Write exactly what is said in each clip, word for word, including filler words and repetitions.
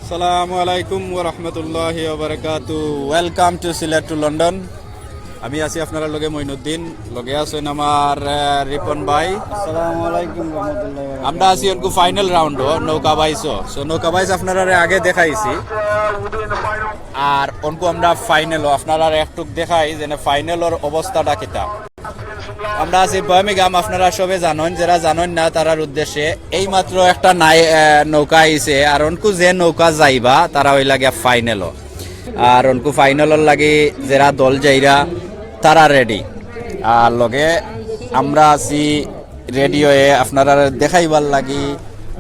আসসালামু আলাইকুম ওয়া রাহমাতুল্লাহি ওয়া বারাকাতু। Welcome to Sylhet to London. আমি আছি আপনারার লগে মঈনুদ্দিন, লগে আছইন আমার, আহ, রিপন ভাই। আসসালামু আলাইকুম রহমতুল্লাহ। আমরা আছি অনকু ফাইনাল রাউন্ডো, নৌকা বাইসো। So নৌকা বাইস আপনারারে আগে দেখাইছি, আর অনকু আমরা ফাইনালো আপনারারে একটুক দেখাই যেন ফাইনালর অবস্থাটা কিতা। আমরা আছি বার্মিংহাম, আপনারা সবে জানইন, যেরা জানইন না তারার উদ্দেশ্যে। এইমাত্র একটা নাই, আহ, নৌকা আইছে, আর অনকু যে নৌকা যাইবা তারা অইলা গিয়া ফাইনালো। আর অনকু ফাইনালর লাগি যেরা দল যাইরা তারা রেডি। আর লগে আমরা আছি রেডি অইয়া আপনারারে দেখাইবার লাগি,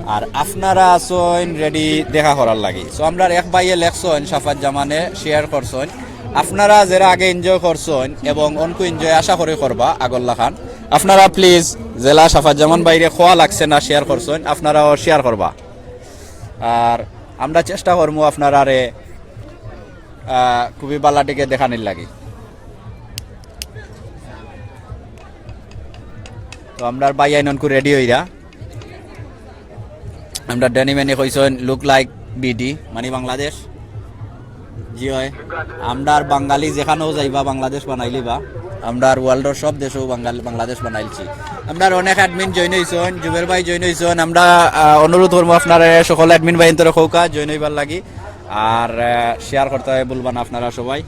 আর আপনারা আছইন রেডি দেখা করার লাগি। So আমরার এক ভাইয়ে লেখছইন, শাফাত জামানে শেয়ার করছইন, আপনারা যেরা আগে এনজয় করছইন এবং অনকু এনজয় আশা করি করবা আগর লাখান, আপনারা প্লিজ, যেলা শাফাত জামান ভাইরে কওয়া লাগছে না শেয়ার করছইন, আপনারাও শেয়ার করবা। আর আমরা চেষ্টা করমু আপনারারে, আহ, খুবই বালা দিকে দেখানির লাগি। তো আমরার ভাইয়াইন অনকু রেডি অইরা। আমরার ড্যানি ম্যানি কইছইন, "Look like B D, মানে বাংলাদেশ।" জি অয়, আমরার বাঙালি যেখানেও যাইবা বাংলাদেশ বানাইলিবা। আমরার ওয়ার্ল্ডর সব দেশেও বাঙাল-, বাংলাদেশ বানাইলছি। আমরার অনেক অ্যাডমিন জয়েন অইছইন, জুবের ভাই জয়েন অইছইন। আমরা, আহ, অনুরোধ করমু আপনারে সকল অ্যাডমিন ভাইয়াইন্তরে কউক্কা জয়েন অইবার লাগি। আর, আহ, শেয়ার করতে ভুলবা না আপনারা সবাই।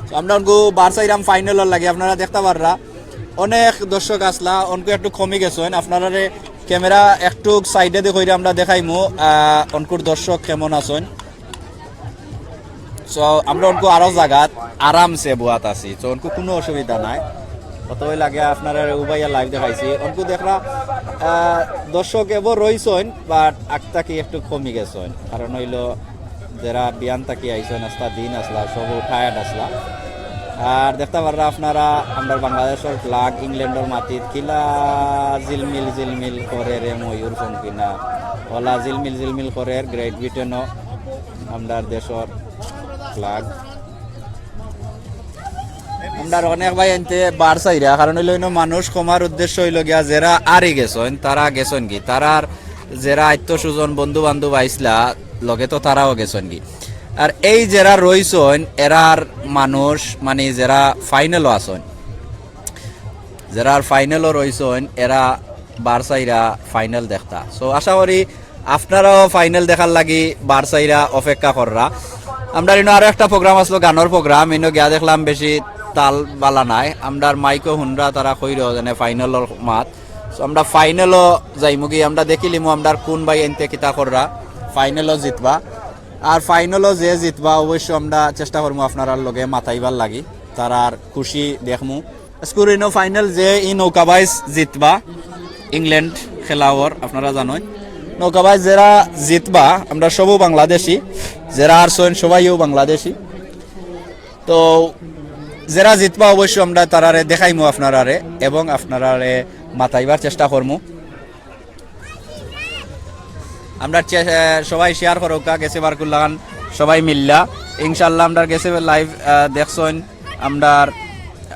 So, আমরা অনকু বার চাইরাম ফাইনালর লাগি, আপনারা দেখতা পাররা অনেক দর্শক আছলা, অনকু একটু কমি গেছইন। আপনারারে ক্যামেরা একটু সাইডে দেখইরা আমরা দেখাইমু, আহ, অনকুর দর্শক কেমন আছইন। So, আমরা অনকু আরো জাগাত আরামসে বওয়াত আছি, so অনকু কুনু অসুবিধা নাই। কতই লাগে আপনারারে উবাইয়া লাইভ দেখাইছি, অনকু দেখরা, আহ, দর্শক এবো রইছইন, but আগ থাকি একটু কমি গেছইন, কারণ অইলো যেরা বিয়ান থাকি আইছইন, আস্তা দিন আছলা, সব টায়ার্ড আছলা। আর দেখতা পাররা আপনারা, আমরার বাংলাদেশর ফ্ল্যাগ ইংল্যান্ডর মাটিত কিলা ঝিলমিল ঝিলমিল করের রে ময়ূর ফঙ্কিনা, অলা ঝিলমিল ঝিলমিল করের গ্রেট ব্রিটেনও আমরার দেশর ফ্ল্যাগ। আমরার অনেক ভাইয়াইন্তে বার চাইরা, কারণ অইলো অনো মানুষ কমার উদ্দেশ্য অইলো গিয়া যেরা আরি গেছইন, তারা গেছইন গি, তারার যেরা আত্মীয় স্বজন, বন্ধু বান্ধব আইছলা, লগে তো তারাও গেছইন গি। আর এই যেরা রইছইন, এরার মানুষ, মানে, যেরা ফাইনালও আছইন, যেরা ফাইনালও রইছইন, এরা বার চাইরা ফাইনাল দেখতা। So, আশা করি আপনারাও ফাইনাল দেখার লাগি বার চাইরা অপেক্ষা কররা। আমরার ইনো আরো একটা প্রোগ্রাম আছলো, গানর প্রোগ্রাম, ইনো গিয়া দেখলাম বেশি তাল বালা নাই। আমরার মাইকও হুনরা, তারা কইরো যেন ফাইনালর মাত। So, আমরা ফাইনালও যাইমুগি, আমরা দেখিলিমু আমরার কুন ভাইয়াইন্তে কিতা কররা, ফাইনালও জিতবা। আর ফাইনালও যে জিতবা, অবশ্য আমরা চেষ্টা করমু আপনারার লগে মাতাইবার লাগি, তারার খুশি দেখমু। আজকুর ইনো ফাইনাল যে ই নৌকা বাইস জিতবা, ইংল্যান্ড খেলাওর, আপনারা জানইন। নৌকা বাইস যেরা জিতবা, আমরা সবও বাংলাদেশি, যেরা আরছইন সবাইও বাংলাদেশি। তো যেরা জিতবা অবশ্য আমরা তারারে দেখাইমু আপনারারে এবং আপনারারে মাতাইবার চেষ্টা করমু। আমরা চে-, আহ, সবাই শেয়ার করউক্কা, গেছে বারকুল্লাখান সবাই মিল্লা। ইনশাআল্লাহ আমরার গেছে লাইভ, আহ, দেখছইন আমরার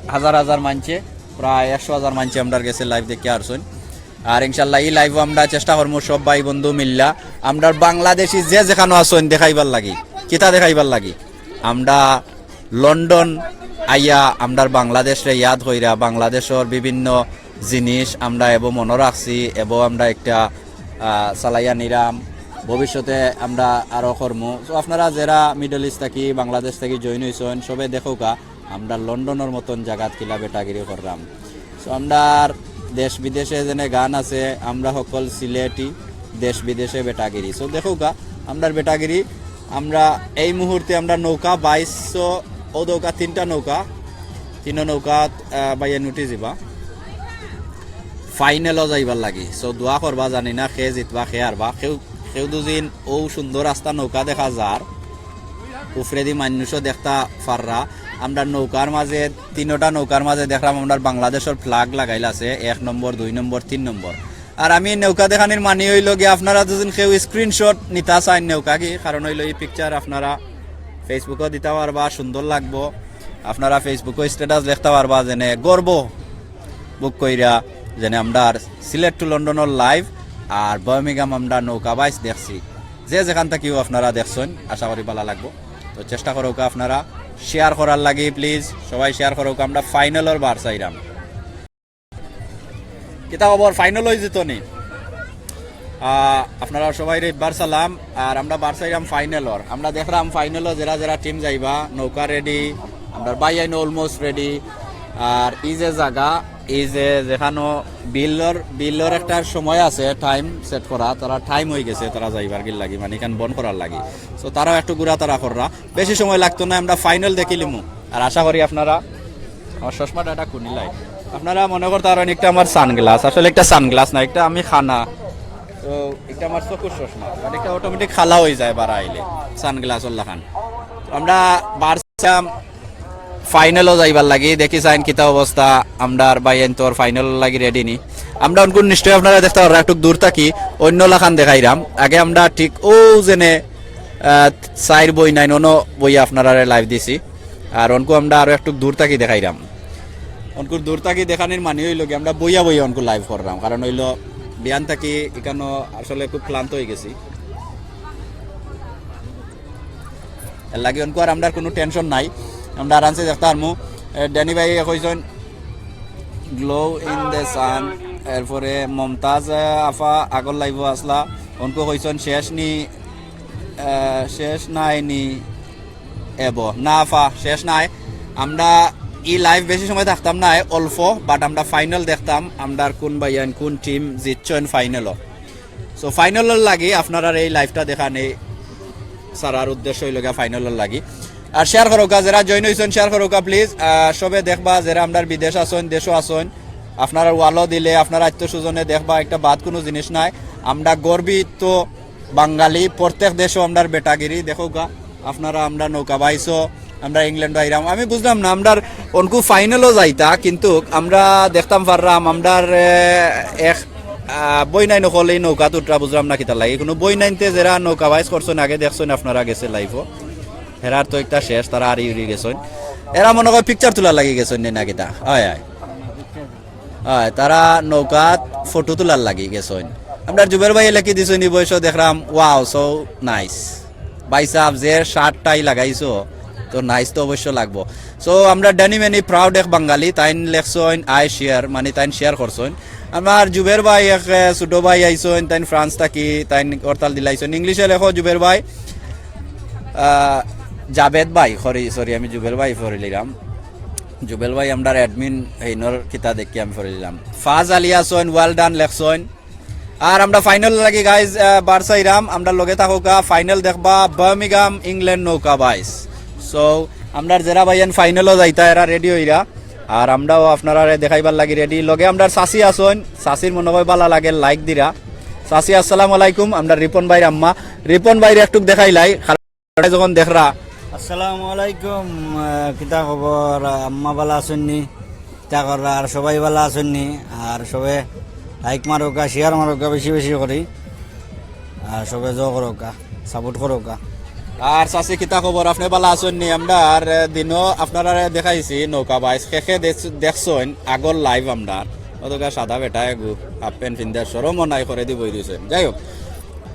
হাজার হাজার মানষে, প্রায় একশো হাজার মানষে আমরার গেছে লাইভ দেখিয়া আরছইন। আর ইনশাআল্লাহ ই লাইভও আমরা চেষ্টা করমু সব ভাই বন্ধু মিল্লা আমরার বাংলাদেশি যে যেখানো আছইন দেখাইবার লাগি। কিতা দেখাইবার লাগি? আমরা লন্ডন আইয়া আমরার বাংলাদেশরে ইয়াদ কইরা বাংলাদেশর বিভিন্ন জিনিস আমরা এবো মনো রাখছি, এবো আমরা একটা, আহ, চালাইয়া নিরাম, ভবিষ্যতে আমরা আরো করমু। So আপনারা যেরা মিডল ইস্ট থাকি, বাংলাদেশ থাকি জয়েন অইছইন, সবে দেখউক্কা আমরা লন্ডনর মতন জাগাত কিলা বেটাগিরি কররাম। So আমরার দেশ বিদেশে যেনে গান আছে, আমরা হকল সিলেটি, দেশ বিদেশে বেটাগিরি। So দেখউক্কা, আমরার বেটাগিরি, আমরা এই মুহূর্তে আমরা নৌকা বাইশ, so অউ দেখউক্কা তিনটা নৌকা, তিনো নৌকাত, আহ, বাইয়া নুটি যিবা ফাইনালও যাইবার লাগি। So দোয়া করবা, জানি না কে জিতবা, কে হারবা। কেউ, কেউ দুদিন অউ সুন্দর আস্তা নৌকা দেখা যার, উফরেদি মানুষও দেখতা পাররা। আমরা নৌকার মাঝে, তিনোটা নৌকার মাঝে দেখরাম আমরার বাংলাদেশর ফ্ল্যাগ লাগাইল আছে, এক নম্বর, দুই নম্বর, তিন নম্বর। আর আমি নৌকা দেখানির মানি অইলো গিয়া আপনারা দুদিন কেউ স্ক্রিনশট নিতা চাইন নৌকা কি, কারণ অইলো ই পিকচার আপনারা ফেসবুকও দিতা পারবা, সুন্দর লাগবো। আপনারা ফেসবুকও স্ট্যাটাস লেখতা পারবা, যেনে গর্ব বুক কইরা, যেনে আমরার সিলেট টু লন্ডনর লাইভ আর বার্মিংহাম আমরা নৌকা বাইছ দেখছি। যে যেখান থাকিও আপনারা দেখছইন, আশা করি ভালা লাগবো। তো চেষ্টা করউক্কা আপনারা শেয়ার করার লাগি, প্লিজ সবাই শেয়ার করউক্কা। আমরা ফাইনালর বার চাইরাম। কিতা খবর, ফাইনাল অইযিতো নি? আহ, আপনারা সবাইরে ইবার সালাম। আর আমরা বার চাইরাম ফাইনালর। আমরা দেখরাম ফাইনালো যেরা যেরা টিম যাইবা, নৌকা রেডি, আমরার ভাইয়াইন অলমোস্ট রেডি। আর ই যে জাগা, ই যে যেখানো বিলর, বিলর একটা সময় আছে টাইম সেট করা, তারা টাইম অইগেছে, তারা যাইবার গির লাগি, মানে ইখান বন্ধ করার লাগি। So তারাও একটু ঘুরাতারা কররা, বেশি সময় লাগতো না, আমরা ফাইনাল দেখিলিমু। আর আশা করি আপনারা, আমার চশমাটা এটা খুনিলাই, আপনারা মনে করতা পারইন একটা আমার সানগ্লাস, আসলে একটা সানগ্লাস না, একটা আমি খানা, তো একটা আমার চকুর চশমা, মানে একটা অটোমেটিক খালা অইযায় বারা আইলে সানগ্লাস অর লাখান। তো আমরা বার চাইরাম ফাইনালো যাইবার লাগি, দেখি চাইন কিতা অবস্থা। আমরার ভাইয়াইন্তর ফাইনাল লাগি রেডি নি? আমরা অনকুর নিশ্চয় আপনারা দেখতা পাররা একটু দূর থাকি, অন্য লাখান দেখাইরাম। আগে আমরা ঠিক অউ যেনে, আহ, চাইর বইনাইন অনো বইয়া আপনারারে লাইভ দিছি। আর অনকু আমরা আরো একটু দূর থাকি দেখাইরাম। অনকুর দূর থাকি দেখানির মানে অইলো কি, আমরা বইয়া বইয়া অনকু লাইভ কররাম, কারণ অইলো বিয়ান থাকি ইখানো আসলে খুব ক্লান্ত অইগেছি। এর লাগি অনকু আর আমরার কুনু টেনশন নাই, আমরা আরামসে দেখতা পারমু। এ, ড্যানি ভাই কইছইন "Glow in the Sun", এরপরে মমতাজ, এ, আফা আগর লাইভো আছলা, অনকু কইছইন "শেষ নি, এ, শেষ নাই নি এব", না আফা, শেষ নাই। আমরা ই লাইভ বেশি সময় থাকতাম নায়, অল্প, but আমরা ফাইনাল দেখতাম, আমরার কুন ভাইয়াইন কুন টিম জিতছইন ফাইনালো। So ফাইনালর লাগি আপনারার এই লাইভটা দেখানি সারার উদ্দেশ্য অইলো গিয়া ফাইনালর লাগি। আর শেয়ার করউক্কা, যেরা জয়েন অইছইন শেয়ার করউক্কা প্লিজ। সবে দেখবা, যেরা আমরার বিদেশ আছইন, দেশো আছইন, আপনারার ওয়ালো দিলে, আপনারার আত্মীয় স্বজনে দেখবা, একটা বাদ কুনু জিনিস নাই। আমরা গর্বিত বাঙালি, প্রত্যেক দেশো আমরার বেটাগিরি। দেখউক্কা আপনারা, আমরা নৌকা বাইছো, আমরা ইংল্যান্ডো আইরাম। আমি বুঝলাম না, আমরার অনকু ফাইনালো যাইতা, কিন্তু আমরা দেখতাম পাররাম, আমরার, এ, এক, আহ, বইনাইন অকল এই নৌকাত উঠরা, বুঝলাম না কিতার লাগি। কুনু বইনাইন্তে যেরা নৌকা বাইছ করছইন, আগে দেখছইন আপনারা গেছে লাইভো, হেরার তো একটা শেষ, তারা আরি উরি গেছইন। এরা মনে কয় পিকচার তুলার লাগি গেছইন নি না কিতা? অয়, অয়। অয়, তারা নৌকাত ফটো তুলার লাগি গেছইন। আমরার জুবের ভাইয়ে লেখি দিছইন, ই বয়সো দেখরাম, wow, so nice। ভাই সাহেব, যে শার্টটাই লাগাইছো, তো নাইস তো অবশ্য লাগবো। So, আমরা ড্যানি ম্যানি proud এক বাঙালি, তাইন লেখছইন "I share", মানে তাইন শেয়ার করছইন। আমার জুবের ভাই এক, এ, ছোট ভাই আইছইন, তাইন ফ্রান্স থাকি, তাইন হরতাল দিলাইছইন। ইংলিশে লেখো জুবের ভাই। আহ, জাবেদ ভাই, সরি, সরি, আমি জুবেল ভাই পড়িলিরাম। জুবেল ভাই আমরার অ্যাডমিন, হেইনর কিতা দেখি আমি পড়িলিরাম। ফাজ আলী আছইন, well done লেখছইন। আর আমরা ফাইনাল লাগি গাইজ, আহ, বার চাইরাম, আমরা লগে থাকউক্কা, ফাইনাল দেখবা বার্মিংহাম, ইংল্যান্ড নৌকা বাইছ। So, আমরার যেরা ভাইয়াইন ফাইনালো যাইতা, এরা রেডি অইরা। আর আমরাও আপনারারে দেখাইবার লাগি রেডি। লগে আমরার চাচি আছইন, চাচির মনে অয় ভালা লাগে, লাইক দিরা। চাচি, আসসালামু আলাইকুম, আমরা রিপন ভাইর আম্মা। রিপন ভাইরে একটুক দেখাইলাই, যখন দেখরা। আসসালামু আলাইকুম, আহ, কিতা খবর? আম্মা ভালা আছইন নি? কিতা কররা? আর সবাই ভালা আছইন নি? আর সবে লাইক মারউক্কা, শেয়ার মারউক্কা বেশি বেশি করি। আর সবে জো করউক্কা, সাপোর্ট করউক্কা। আর চাচি, কিতা খবর? আপনে ভালা আছইন নি? আমরা আর, আহ, দিনো আপনারারে দেখাইছি নৌকা বাইছ, কে কে দেখ-, দেখছইন আগর লাইভ আমরার। অতকা সাদা বেটা এগু, হাফ প্যান্ট পিন্দা, শরমও নাই, করে দি বই দিছইন। যাই হোক,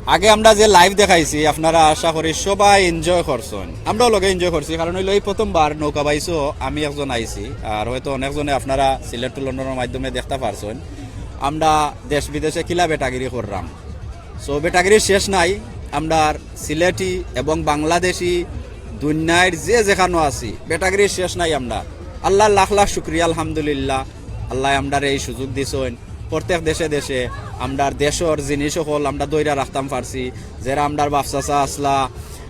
আগে আমরা যে লাইভ দেখাইছি, আপনারা আশা করি সবাই এনজয় করছইন, আমরাও লগে এনজয় করছি। কারণ অইলো, এই প্রথমবার নৌকা বাইছো আমি একজন আইছি, আর হয়তো অনেকজনে আপনারা সিলেট টু লন্ডনর মাধ্যমে দেখতা পারছইন আমরা দেশ বিদেশে কিলা বেটাগিরি কররাম। So, বেটাগিরির শেষ নাই। আমরার সিলেটি এবং বাংলাদেশি দুনিয়ার যে যেখানো আছি, বেটাগিরির শেষ নাই আমরার। আল্লার লাখ লাখ শুকরিয়া, আলহামদুলিল্লাহ। আল্লায় আমরারে এই সুযোগ দিছইন। প্রত্যেক দেশে দেশে আমরার দেশর জিনিস অকল আমরা ধইরা রাখতাম পারছি। যেরা আমরার বাপ চাচা আছলা,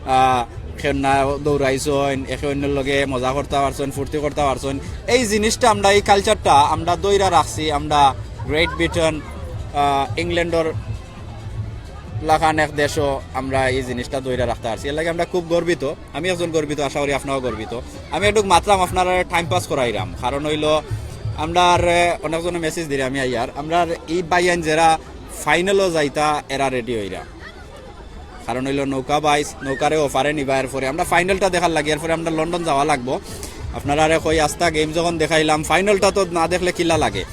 আহ, খেলনা দৌড়াইছইন, একে অইন্যর লগে মজা করতা পারছইন, ফুর্তি করতা পারছইন। এই জিনিসটা আমরা, এই কালচারটা আমরা ধইরা রাখছি। আমরা গ্রেট ব্রিটেন, আহ, ইংল্যান্ডর লাখান এক দেশো আমরা এই জিনিসটা ধইরা রাখতা পারছি। এর লাগি আমরা খুব গর্বিত। আমি একজন গর্বিত, আশা করি আপনারাও গর্বিত। আমি একটু মাতরাম, আপনারারে টাইম পাস করাইরাম। কারণ অইলো, আমরার, এ, অনেকজনে মেসেজ দিরা, আমি আইয়ার। আমরার ই ভাইয়াইন যেরা ফাইনালো যাইতা, এরা রেডি অইরা। কারণ অইলো নৌকা বাইছ, নৌকারে অফারে নিবা। এরপরে আমরা ফাইনালটা দেখার লাগি, এরপরে আমরা লন্ডন যাওয়া লাগবো। আপনারারে কই, আস্তা গেম যখন দেখাইলাম, ফাইনালটা তো না দেখলে কিলা লাগে?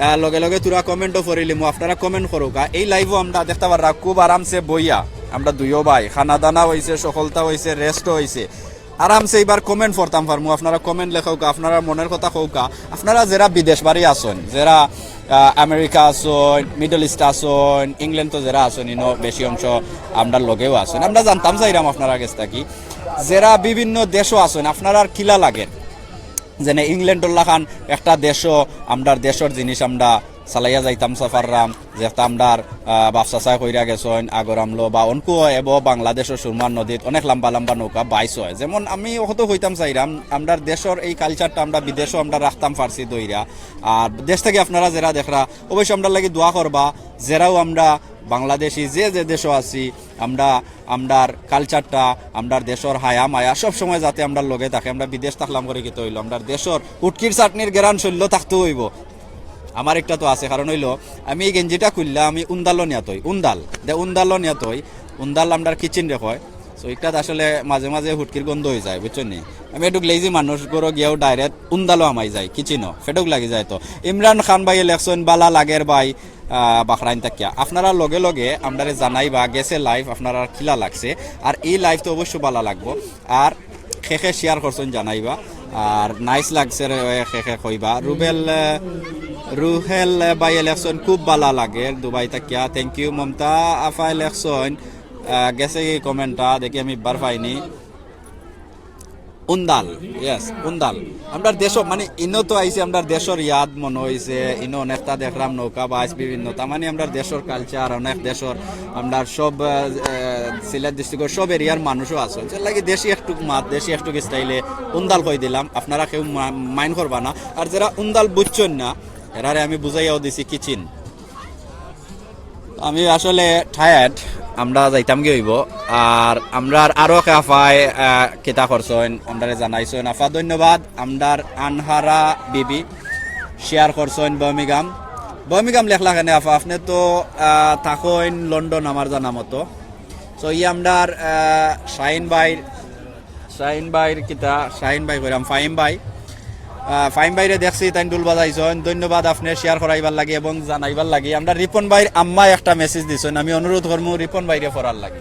আহ, লগে লগে থুড়া কমেন্টও পড়িলিমু, আপনারা কমেন্ট করউক্কা। এই লাইভও আমরা দেখতা পাররা খুব আরামসে বইয়া, আমরা দুইও ভাই খানা দানা অইছে, সকলতা অইছে, রেস্টও অইছে। আরামসে এবার কমেন্ট পড়তাম পারমু, আপনারা কমেন্ট লেখউক্কা, আপনারা মনের কথা কউক্কা। আপনারা যেরা বিদেশ বাড়ি আছইন, যেরা, আহ, আমেরিকা আছইন, মিডল ইস্ট আছইন, ইংল্যান্ড তো যেরা আছইন, ইনো বেশি অংশ আমরার লগেও আছইন। আমরা জানতাম চাইরাম আপনারার গেছ থাকি, যেরা বিভিন্ন দেশও আছইন, আপনারার কিলা লাগের? যেনে ইংল্যান্ডর লাখান একটা দেশও, আমরার দেশর জিনিস আমরা চালাইয়া যাইতাম পাররাম, যেটা আমরার, আহ, বাপ চাচায় কইরা গেছইন আগর আমলো, বা অনকু এবো বাংলাদেশর সুরমার নদীত অনেক লম্বা লম্বা নৌকা বাইছ অয়। যেমন আমি অত কইতাম চাইরাম, আমরার দেশর এই কালচারটা আমরা বিদেশও আমরা রাখতাম পারছি ধইরা। আর দেশ থাকি আপনারা যেরা দেখরা, অবশ্যই আমরার লাগি দোয়া করবা, যেরাও আমরা বাংলাদেশি যে যে দেশও আছি, আমরা আমরার কালচারটা, আমরার দেশর হায়া মায়া সব সময় যাতে আমরার লগে থাকে। আমরা বিদেশ থাকলাম করি কিতা অইলো, আমরার দেশর হুটকির চাটনির গেরান শইল্লো থাকতে অইবো। আমার একটা তো আছে, কারণ অইলো আমি এই গেঞ্জিটা খুললাম, আমি উন্দালো নিয়াত অই, উন্দাল দে উন্দালো নিয়াত অই, উন্দাল আমরার কিচিন রে কয়। তো একটা আসলে মাঝে মাঝে হুটকির গন্ধ অইযায়, বুঝছো নি? আমি একটু গ্লেজি মানুষ, ঘরো গিয়াও ডাইরেক্ট উন্দালো হামাই যায়, কিচিনো ফেডুক লাগি যায়। তো ইমরান খান ভাইয়ে লেখছইন, বালা লাগের ভাই, আহ, বাহরাইন থাকিয়া। আপনারা লগে লগে আমরারে জানাইবা গেছে লাইভ আপনারার কিলা লাগছে, আর এই লাইভ তো অবশ্য বালা লাগবো। আর খে খে শেয়ার করছইন জানাইবা, আর নাইস লাগছে রে খে খে কইবা। রুবেল, আহ, রুহেল ভাইয়ে লেখছইন, খুব বালা লাগের দুবাই থাকিয়া, থ্যাংক ইউ। মমতা আফায় লেখছইন, আহ, গেছে কি কমেন্টটা দেখি আমি বার পাইনি। উন্দাল, ইয়েস, উন্দাল। আমরার দেশও, মানে, ইনো তো আইছি, আমরার দেশর ইয়াদ মনো অইছে, ইনো অনেকটা দেখরাম নৌকা বাইছ বিভিন্ন, তার মানে আমরার দেশর কালচার, অনেক দেশর, আমরার সব, আহ, আহ, সিলেট ডিস্ট্রিক্টর সব এরিয়ার মানুষও আছে। এর লাগি দেশি একটুক মাত, দেশি একটুক স্টাইলে উন্দাল কই দিলাম, আপনারা কেউ মা-, মাইন্ড করবা না। আর যেরা উন্দাল বুঝছইন না, এরারে আমি বুঝাইয়াও দিছি কিচিন। আমি আসলে টায়ার্ড, আমরা যাইতাম গিয়া অইবো। আর আমরার আরো কে আফায়, আহ, কিতা করছইন, আমরারে জানাইছইন। আফা, ধন্যবাদ। আমরার আনহারা বিবি শেয়ার করছইন বার্মিংহাম। বার্মিংহাম লেখলা কেনে আফা? আপনে তো, আহ, থাকইন লন্ডন আমার জানা মতো। তো ই আমরার, আহ, শাহিন ভাইর শাহিন ভাইর কিতা, শাহিন ভাই কইরাম, ফাহিম ভাই। আহ, ফাহিম ভাইরে দেখছি, তাইন ঢুল বাজাইছইন। ধন্যবাদ আপনে শেয়ার করাইবার লাগি এবং জানাইবার লাগি। আমরা রিপন ভাইর আম্মায় একটা মেসেজ দিছইন, আমি অনুরোধ করমু রিপন ভাইরে পড়ার লাগি।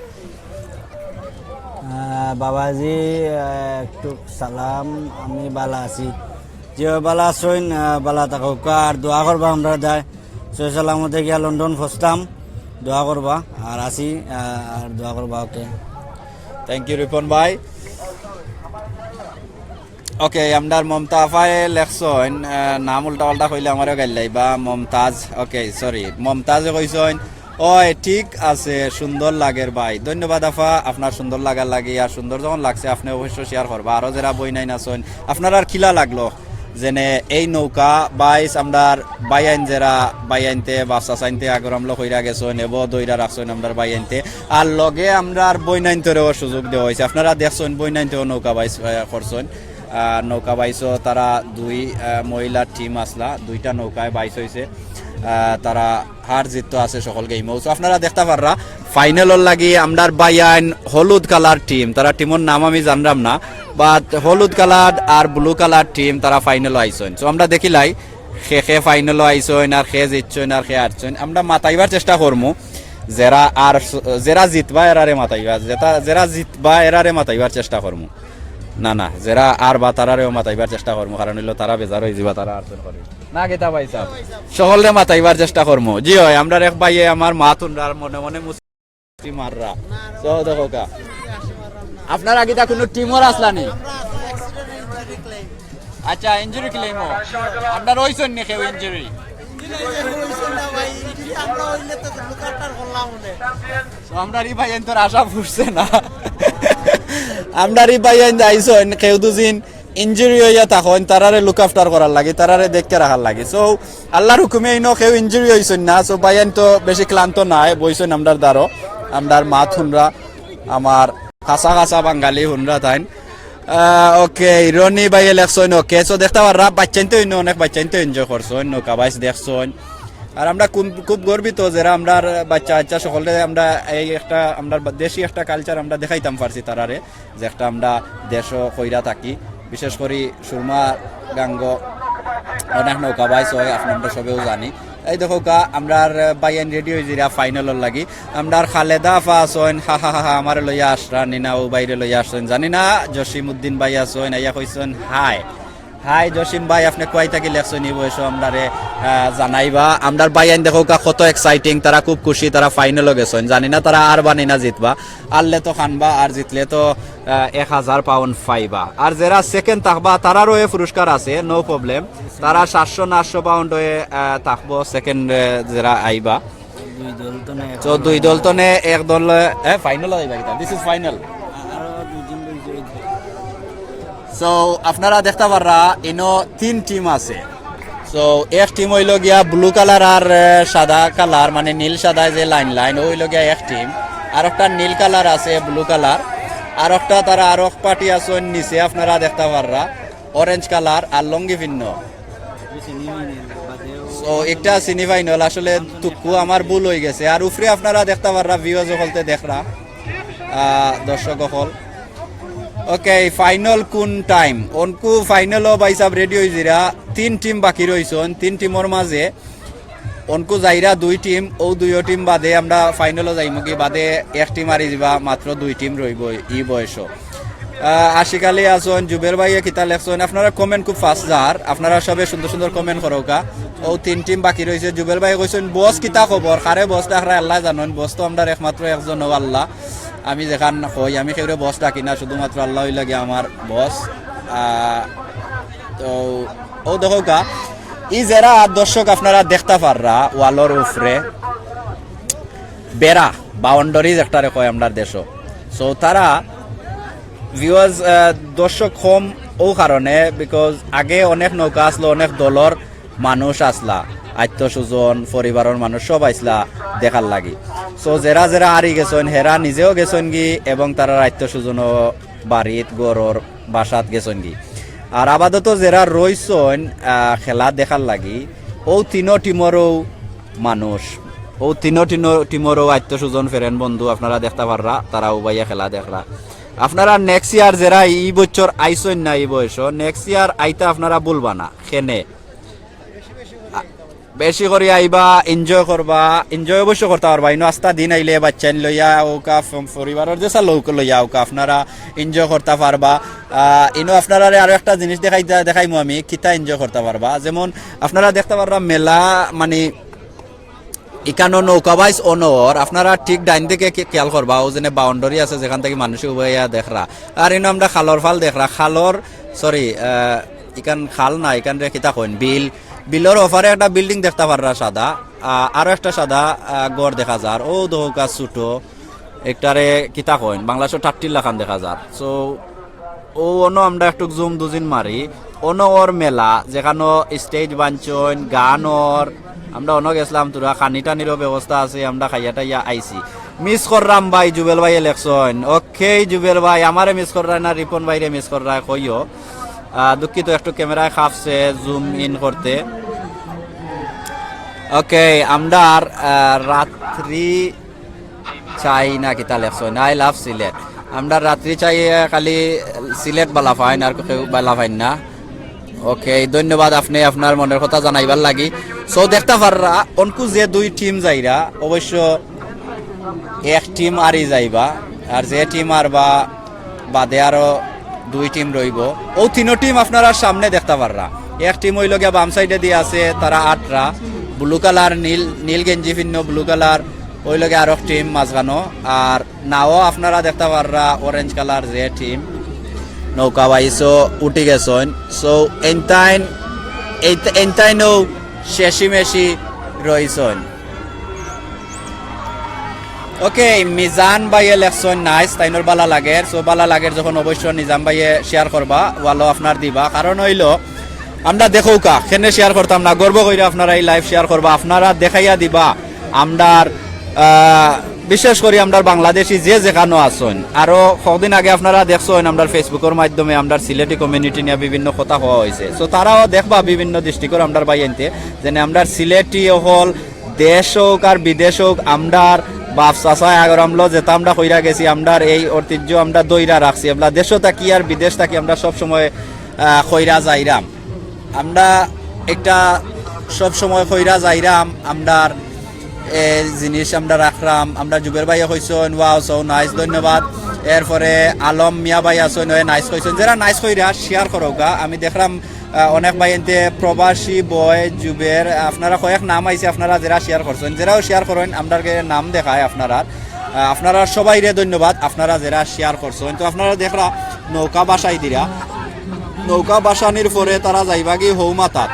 আহ, বাবাজি, আহ, একটু সালাম, আমি বালা আছি। যে বালা আছইন, আহ, বালা থাকউক্কা, আর দোয়া করবা আমরার দায়। সহি সালামতে গিয়া লন্ডন পৌঁছতাম, দোয়া করবা, আর আছি, আহ, আর দোয়া করবা, ওকে। থ্যাংক ইউ রিপন ভাই। ওকে, আমরার মমতা আফায় লেখছইন, আহ, নাম উল্টা পাল্টা কইলে আমারে গাইল লাইবা। মমতাজ, ওকে, সরি, মমতাজে কইছইন, "ওই, ঠিক আছে, সুন্দর লাগের ভাই।" ধন্যবাদ আফা, আপনার সুন্দর লাগার লাগি। আর সুন্দর যখন লাগছে, আপনে অবশ্য শেয়ার করবা। আরো যেরা বইনাইন আছইন, আপনারার কিলা লাগলো? যেনে এই নৌকা বাইছ আমরার ভাইয়াইন যেরা ভাইয়াইন্তে, বাপ চাচাইন্তে আগর আমলো কইরা গেছইন, এবো ধইরা রাখছইন আমরার ভাইয়াইন্তে। আর লগে আমরার বইনাইন্তরেও সুযোগ দেওয়া অইছে। আপনারা দেখছইন বইনাইন্তেও নৌকা বাইছ, আহ, করছইন। আহ, নৌকা বাইছও তারা দুই, আহ, মহিলা টিম আছলা, দুইটা নৌকায় বাইছ অইছে। আহ, তারা হার জিত তো আছে সকল গেমও। So আপনারা দেখতা পাররা ফাইনালর লাগি আমরার ভাইয়াইন হলুদ কালার টিম, তারা টিমর নাম আমি জানরাম না, but হলুদ কালার আর ব্লু কালার টিম তারা ফাইনালো আইছইন। So আমরা দেখিলাই খে খে ফাইনালো আইছইন, আর খে জিতছইন, আর খে হারছইন। আমরা মাতাইবার চেষ্টা করমু, যেরা আর যেরা জিতবা এরারে মাতাইবা, যেটা, যেরা জিতবা এরারে মাতাইবার চেষ্টা করমু। না, না, যেরা হারবা তারারেও মাতাইবার চেষ্টা করমু, কারণ অইলো তারা বেজার অইযিবা, তারা হারছইন করি। না, কিতা ভাই সাহেব? সকলরে মাতাইবার চেষ্টা করমু। জি অয়, আমরার এক ভাইয়ে আমার মাত হুনরার মনে মনে মুস্কি মাররা। So, দেখউক্কা। আপনারা কিতা কুনু টিমর আছলা নি? আচ্ছা, ইনজুরি ক্লেইমও। আমরার অইছইন নি কেউ ইনজুরি? So, আমরার ই ভাইয়াইন্তর আশা ফুরছে না। আমরার ই ভাইয়াইন আইছইন, কেউ দুইজন ইনজুরি অইয়া থাকইন, তারারে লুক আফটার করার লাগি, তারারে দেখিয়া রাখার লাগি। So, আল্লার হুকুমে ইনো কেউ ইনজুরি অইছইন না। So, ভাইয়াইন তো বেশি ক্লান্ত নায়, বইছইন আমরার দারো, আমরার মাত হুনরা, আমার খাসা খাসা বাঙালি হুনরা তাইন। আহ, ওকে, রনি ভাইয়ে লেখছইন, ওকে। So, দেখতা পাররা, বাচ্চাইন্তে ইনো অনেক বাচ্চাইন্তে এনজয় করছইন, নৌকা বাইছ দেখছইন। আর আমরা খুব, খুব গর্বিত যেরা আমরার বাচ্চা কাচ্চা সকলরে আমরা এই একটা, আমরার দেশি একটা কালচার আমরা দেখাইতাম পারছি তারারে। যে একটা আমরা দেশও কইরা থাকি, বিশেষ করি সুরমা গাঙ্গ, অনেক নৌকা বাইছ অয়, আপনারা সবেও জানি। এই দেখউক্কা, আমরার ভাইয়াইন রেডি অইযিরা ফাইনালর লাগি। আমরার খালেদা আফা আছইন, হা হা হা হা, আমারে লইয়া আসরা নি না, অউ ভাইরে লইয়া আসছইন জানি না। জসিম উদ্দিন ভাই আছইন, আইয়া কইছইন হাই। হাই জসিম ভাই, আপনে কুয়াই থাকি লেখছইন নি বয়সো আমরারে, আহ, জানাইবা। আমরার ভাইয়াইন দেখউক্কা কত exciting, তারা খুব খুশি, তারা ফাইনালো গেছইন। জানি না তারা আরবা নি না জিতবা, আরলে তো খানবা, আর জিতলে তো, আহ, এক হাজার পাউন্ড পাইবা। আর যেরা সেকেন্ড থাকবা, তারারও এ পুরস্কার আছে, no problem। তারা সাতশো না আটশো পাউন্ড অয়ে, আহ, থাকবো সেকেন্ড, আহ, যেরা আইবা। দুই দল তো না, তো দুই দল তো নে, এক দল, এ, ফাইনাল অইবা কিতা? This is final। আরো দুই দিন রইছে। So, আপনারা দেখতা পাররা, ইনো তিন টিম আছে। So, এক টিম অইলো গিয়া ব্লু কালার আর, এ, সাদা কালার, মানে নীল সাদা যে লাইন লাইন, অউ অইলো গিয়া এক টিম। আর একটা নীল কালার আছে, ব্লু কালার। আর একটা তারা আরো পার্টি আছে নিচে, আপনারা দেখতা পাররা, অরেঞ্জ কালার আর লুঙ্গি পিন্নো। So, একটা সেমিফাইনাল, আসলে টুকু আমার ভুল অইগেছে। আর উপরে আপনারা দেখতা পাররা, ভিউয়ার্স অকলতে দেখরা, আহ, দর্শক অকল। ওকে, ফাইনাল কোন টাইম? অনকু ফাইনালো ভাইসাব রেডি অইযিরা, তিন টিম বাকি রইছইন, তিন টিমর মাঝে অনকু যাইরা দুই টিম, অউ দুইও টিম বাদে আমরা ফাইনালো যাইমুগি, বাদে এক টিম আরি যিবা, মাত্র দুই টিম রইবো ই বয়সো। আহ, আশিক আলী আছইন, জুবের ভাইয়ে কিতা লেখছইন, আপনারা কমেন্ট খুব ফাস্ট যার, আপনারা সবে সুন্দর সুন্দর কমেন্ট করউক্কা। অউ তিন টিম বাকি রইছে। জুবের ভাইয়ে কইছইন, "বস কিতা খবর?" কারে বস ডাকরা আল্লায় জানইন, বস তো আমরার একমাত্র একজন অউ আল্লা। আমি যেখান কই, আমি কেউরে বস ডাকি না, শুধুমাত্র আল্লা অইলা গিয়া আমার বস। আহ, তো অউ দেখউক্কা, ই যেরা দর্শক আপনারা দেখতা পাররা ওয়ালর উপরে, বেড়া, বাউন্ডারি যেটারে কয় আমরার দেশো। So, তারা ভিউয়ার্স, আহ, দর্শক কম অউ কারণে, because আগে অনেক নৌকা আছলো, অনেক দলর মানুষ আছলা, আত্মীয় স্বজন, পরিবারর মানুষ সব আইছলা দেখার লাগি। So, যেরা যেরা আরি গেছইন, হেরা নিজেও গেছইনগি এবং তারার আত্মীয় স্বজনও বাড়িত, ঘরর বাসাত গেছইনগি। আর আপাতত যেরা রইছইন, আহ, খেলা দেখার লাগি, অউ তিনো টিমরও মানুষ, অউ তিনো টিনো-, টিমরও আত্মীয় স্বজন, ফ্রেন্ড, বন্ধু, আপনারা দেখতা পাররা, তারা উবাইয়া খেলা দেখরা। আপনারা নেক্সট ইয়ার যেরা ই বছর আইছইন না ই বয়সো, নেক্সট ইয়ার আইতা আপনারা ভুলবা না, খেনে। আ, বেশি করি আইবা, এনজয় করবা, এনজয় অবশ্য করতা পারবা। ইনো আস্তা দিন আইলে বাচ্চাইন লইয়া অউক্কা, ফ-, পরিবারর যেসা লোক লইয়া অউক্কা, আপনারা এনজয় করতা পারবা। আহ, ইনো আপনারারে আরো একটা জিনিস দেখাই, দেখাইমু আমি, কিতা এনজয় করতা পারবা। যেমন আপনারা দেখতা পাররা মেলা, মানে, ইকানো নৌকা বাইছ অনর, আপনারা ঠিক ডাইন দিকে খে-, খেয়াল করবা, অউ যেনে বাউন্ডারি আছে, যেখান থাকি মানুষে উবাইয়া দেখরা। আর ইনো আমরা খালর ফাল দেখরা, খালর, সরি, আহ, ইকান খাল না, ইকানরে কিতা কইন, বিল। বিলর ওপারে একটা বিল্ডিং দেখতা পাররা সাদা, আহ, আরো একটা সাদা, আহ, ঘর দেখা যার। অউ দেখউক্কা ছোট, একটারে কিতা কইন, বাংলাদেশর টাট্টির লাখান দেখা যার। So, অউ অনো আমরা একটু জুম দুজিন মারি, অনো অর মেলা, যেখানো স্টেজ বানছইন, গান অর, আমরা অনো গেছলাম, থুড়া খানি টানিরও ব্যবস্থা আছে, আমরা খাইয়া টাইয়া আইছি। মিস কররাম ভাই, জুবেল ভাইয়ে লেখছইন। ওকে জুবেল ভাই, আমারে মিস কররায় না, রিপন ভাইরে মিস কররায়, কইও। আহ, দুঃখিত, একটু ক্যামেরায় খাপছে জুম ইন করতে। ওকে, আমরার, আহ, রাত্রি চাই না কিতা লেখছইন, I love সিলেট। আমরার রাত্রি চাই, আহ, খালি সিলেট বালা পাইন, আর কেউ বালা পাইন না। ওকে, ধন্যবাদ আপনে আপনার মনের কথা জানাইবার লাগি। So, দেখতা পাররা, অনকু যে দুই টিম যাইরা, অবশ্য এক টিম আরি যাইবা, আর যে টিম আরবা বাদে আরো দুই টিম রইবো। অউ তিনো টিম আপনারা সামনে দেখতা পাররা। এক টিম অইলো গিয়া বাম সাইডেদি আছে, তারা আটরা, ব্লু কালার, নীল, নীল গেঞ্জি পিন্নো ব্লু কালার, অইলো গিয়া আরক টিম মাঝখানো। আর নাও আপনারা দেখতা পাররা অরেঞ্জ কালার যে টিম, নৌকা বাইছো উঠি গেছইন। So, এনতাইন, এই, এনতাইনও শেষি মেশি রইছইন। ওকে, মিজান ভাইয়ে লেখছইন, নাইস, তাইনর বালা লাগের। So, বালা লাগের যখন অবশ্য নিজাম ভাইয়ে শেয়ার করবা, ওয়ালো আপনার দিবা। কারণ অইলো, আমরা দেখউক্কা, কেনে শেয়ার করতাম না, গর্ব কইরা আপনারা ই লাইভ শেয়ার করবা, আপনারা দেখাইয়া দিবা। আমরার, আহ, বিশেষ করি আমরার বাংলাদেশি যে যেখানো আছইন, আরো কদিন আগে আপনারা দেখছইন আমরার Facebook-অর মাধ্যমে আমরার সিলেটি কমিউনিটি নিয়া বিভিন্ন কথা কওয়া অইছে। So, তারাও দেখবা বিভিন্ন ডিস্ট্রিক্টর আমরার ভাইয়াইন্তে, যেনে আমরার সিলেটি অকল দেশ অউক আর বিদেশ অউক, আমরার বাপ চাচায় আগর আমলো যেতা আমরা কইরা গেছি, আমরার এই ঐতিহ্য আমরা ধইরা রাখছি। এবলা দেশো থাকি আর বিদেশ থাকি আমরা সব সময়, আহ, কইরা যাইরাম। আমরা একটা সব সময় কইরা যাইরাম, আমরার এ জিনিস আমরা রাখরাম। আমরা জুবের ভাইয়ে কইছইন, "Wow, so nice, ধন্যবাদ।" এরপরে আলম মিয়া ভাই আছইন, ওয়ে নাইস কইছইন। যেরা নাইস কইরা শেয়ার করউক্কা। আমি দেখরাম, আহ, অনেক ভাইয়াইন্তে প্রবাসী বয় জুবের, আপনারা কয়েক নাম আইছে, আপনারা যেরা শেয়ার করছইন, যেরাও শেয়ার করইন, আমরার গেছে নাম দেখায় আপনারার। আহ, আপনারা সবাইরে ধন্যবাদ, আপনারা যেরা শেয়ার করছইন। তো আপনারা দেখরা নৌকা বাসাই দিরা, নৌকা বাসানির পরে তারা যাইবাগি হৌমাতাত,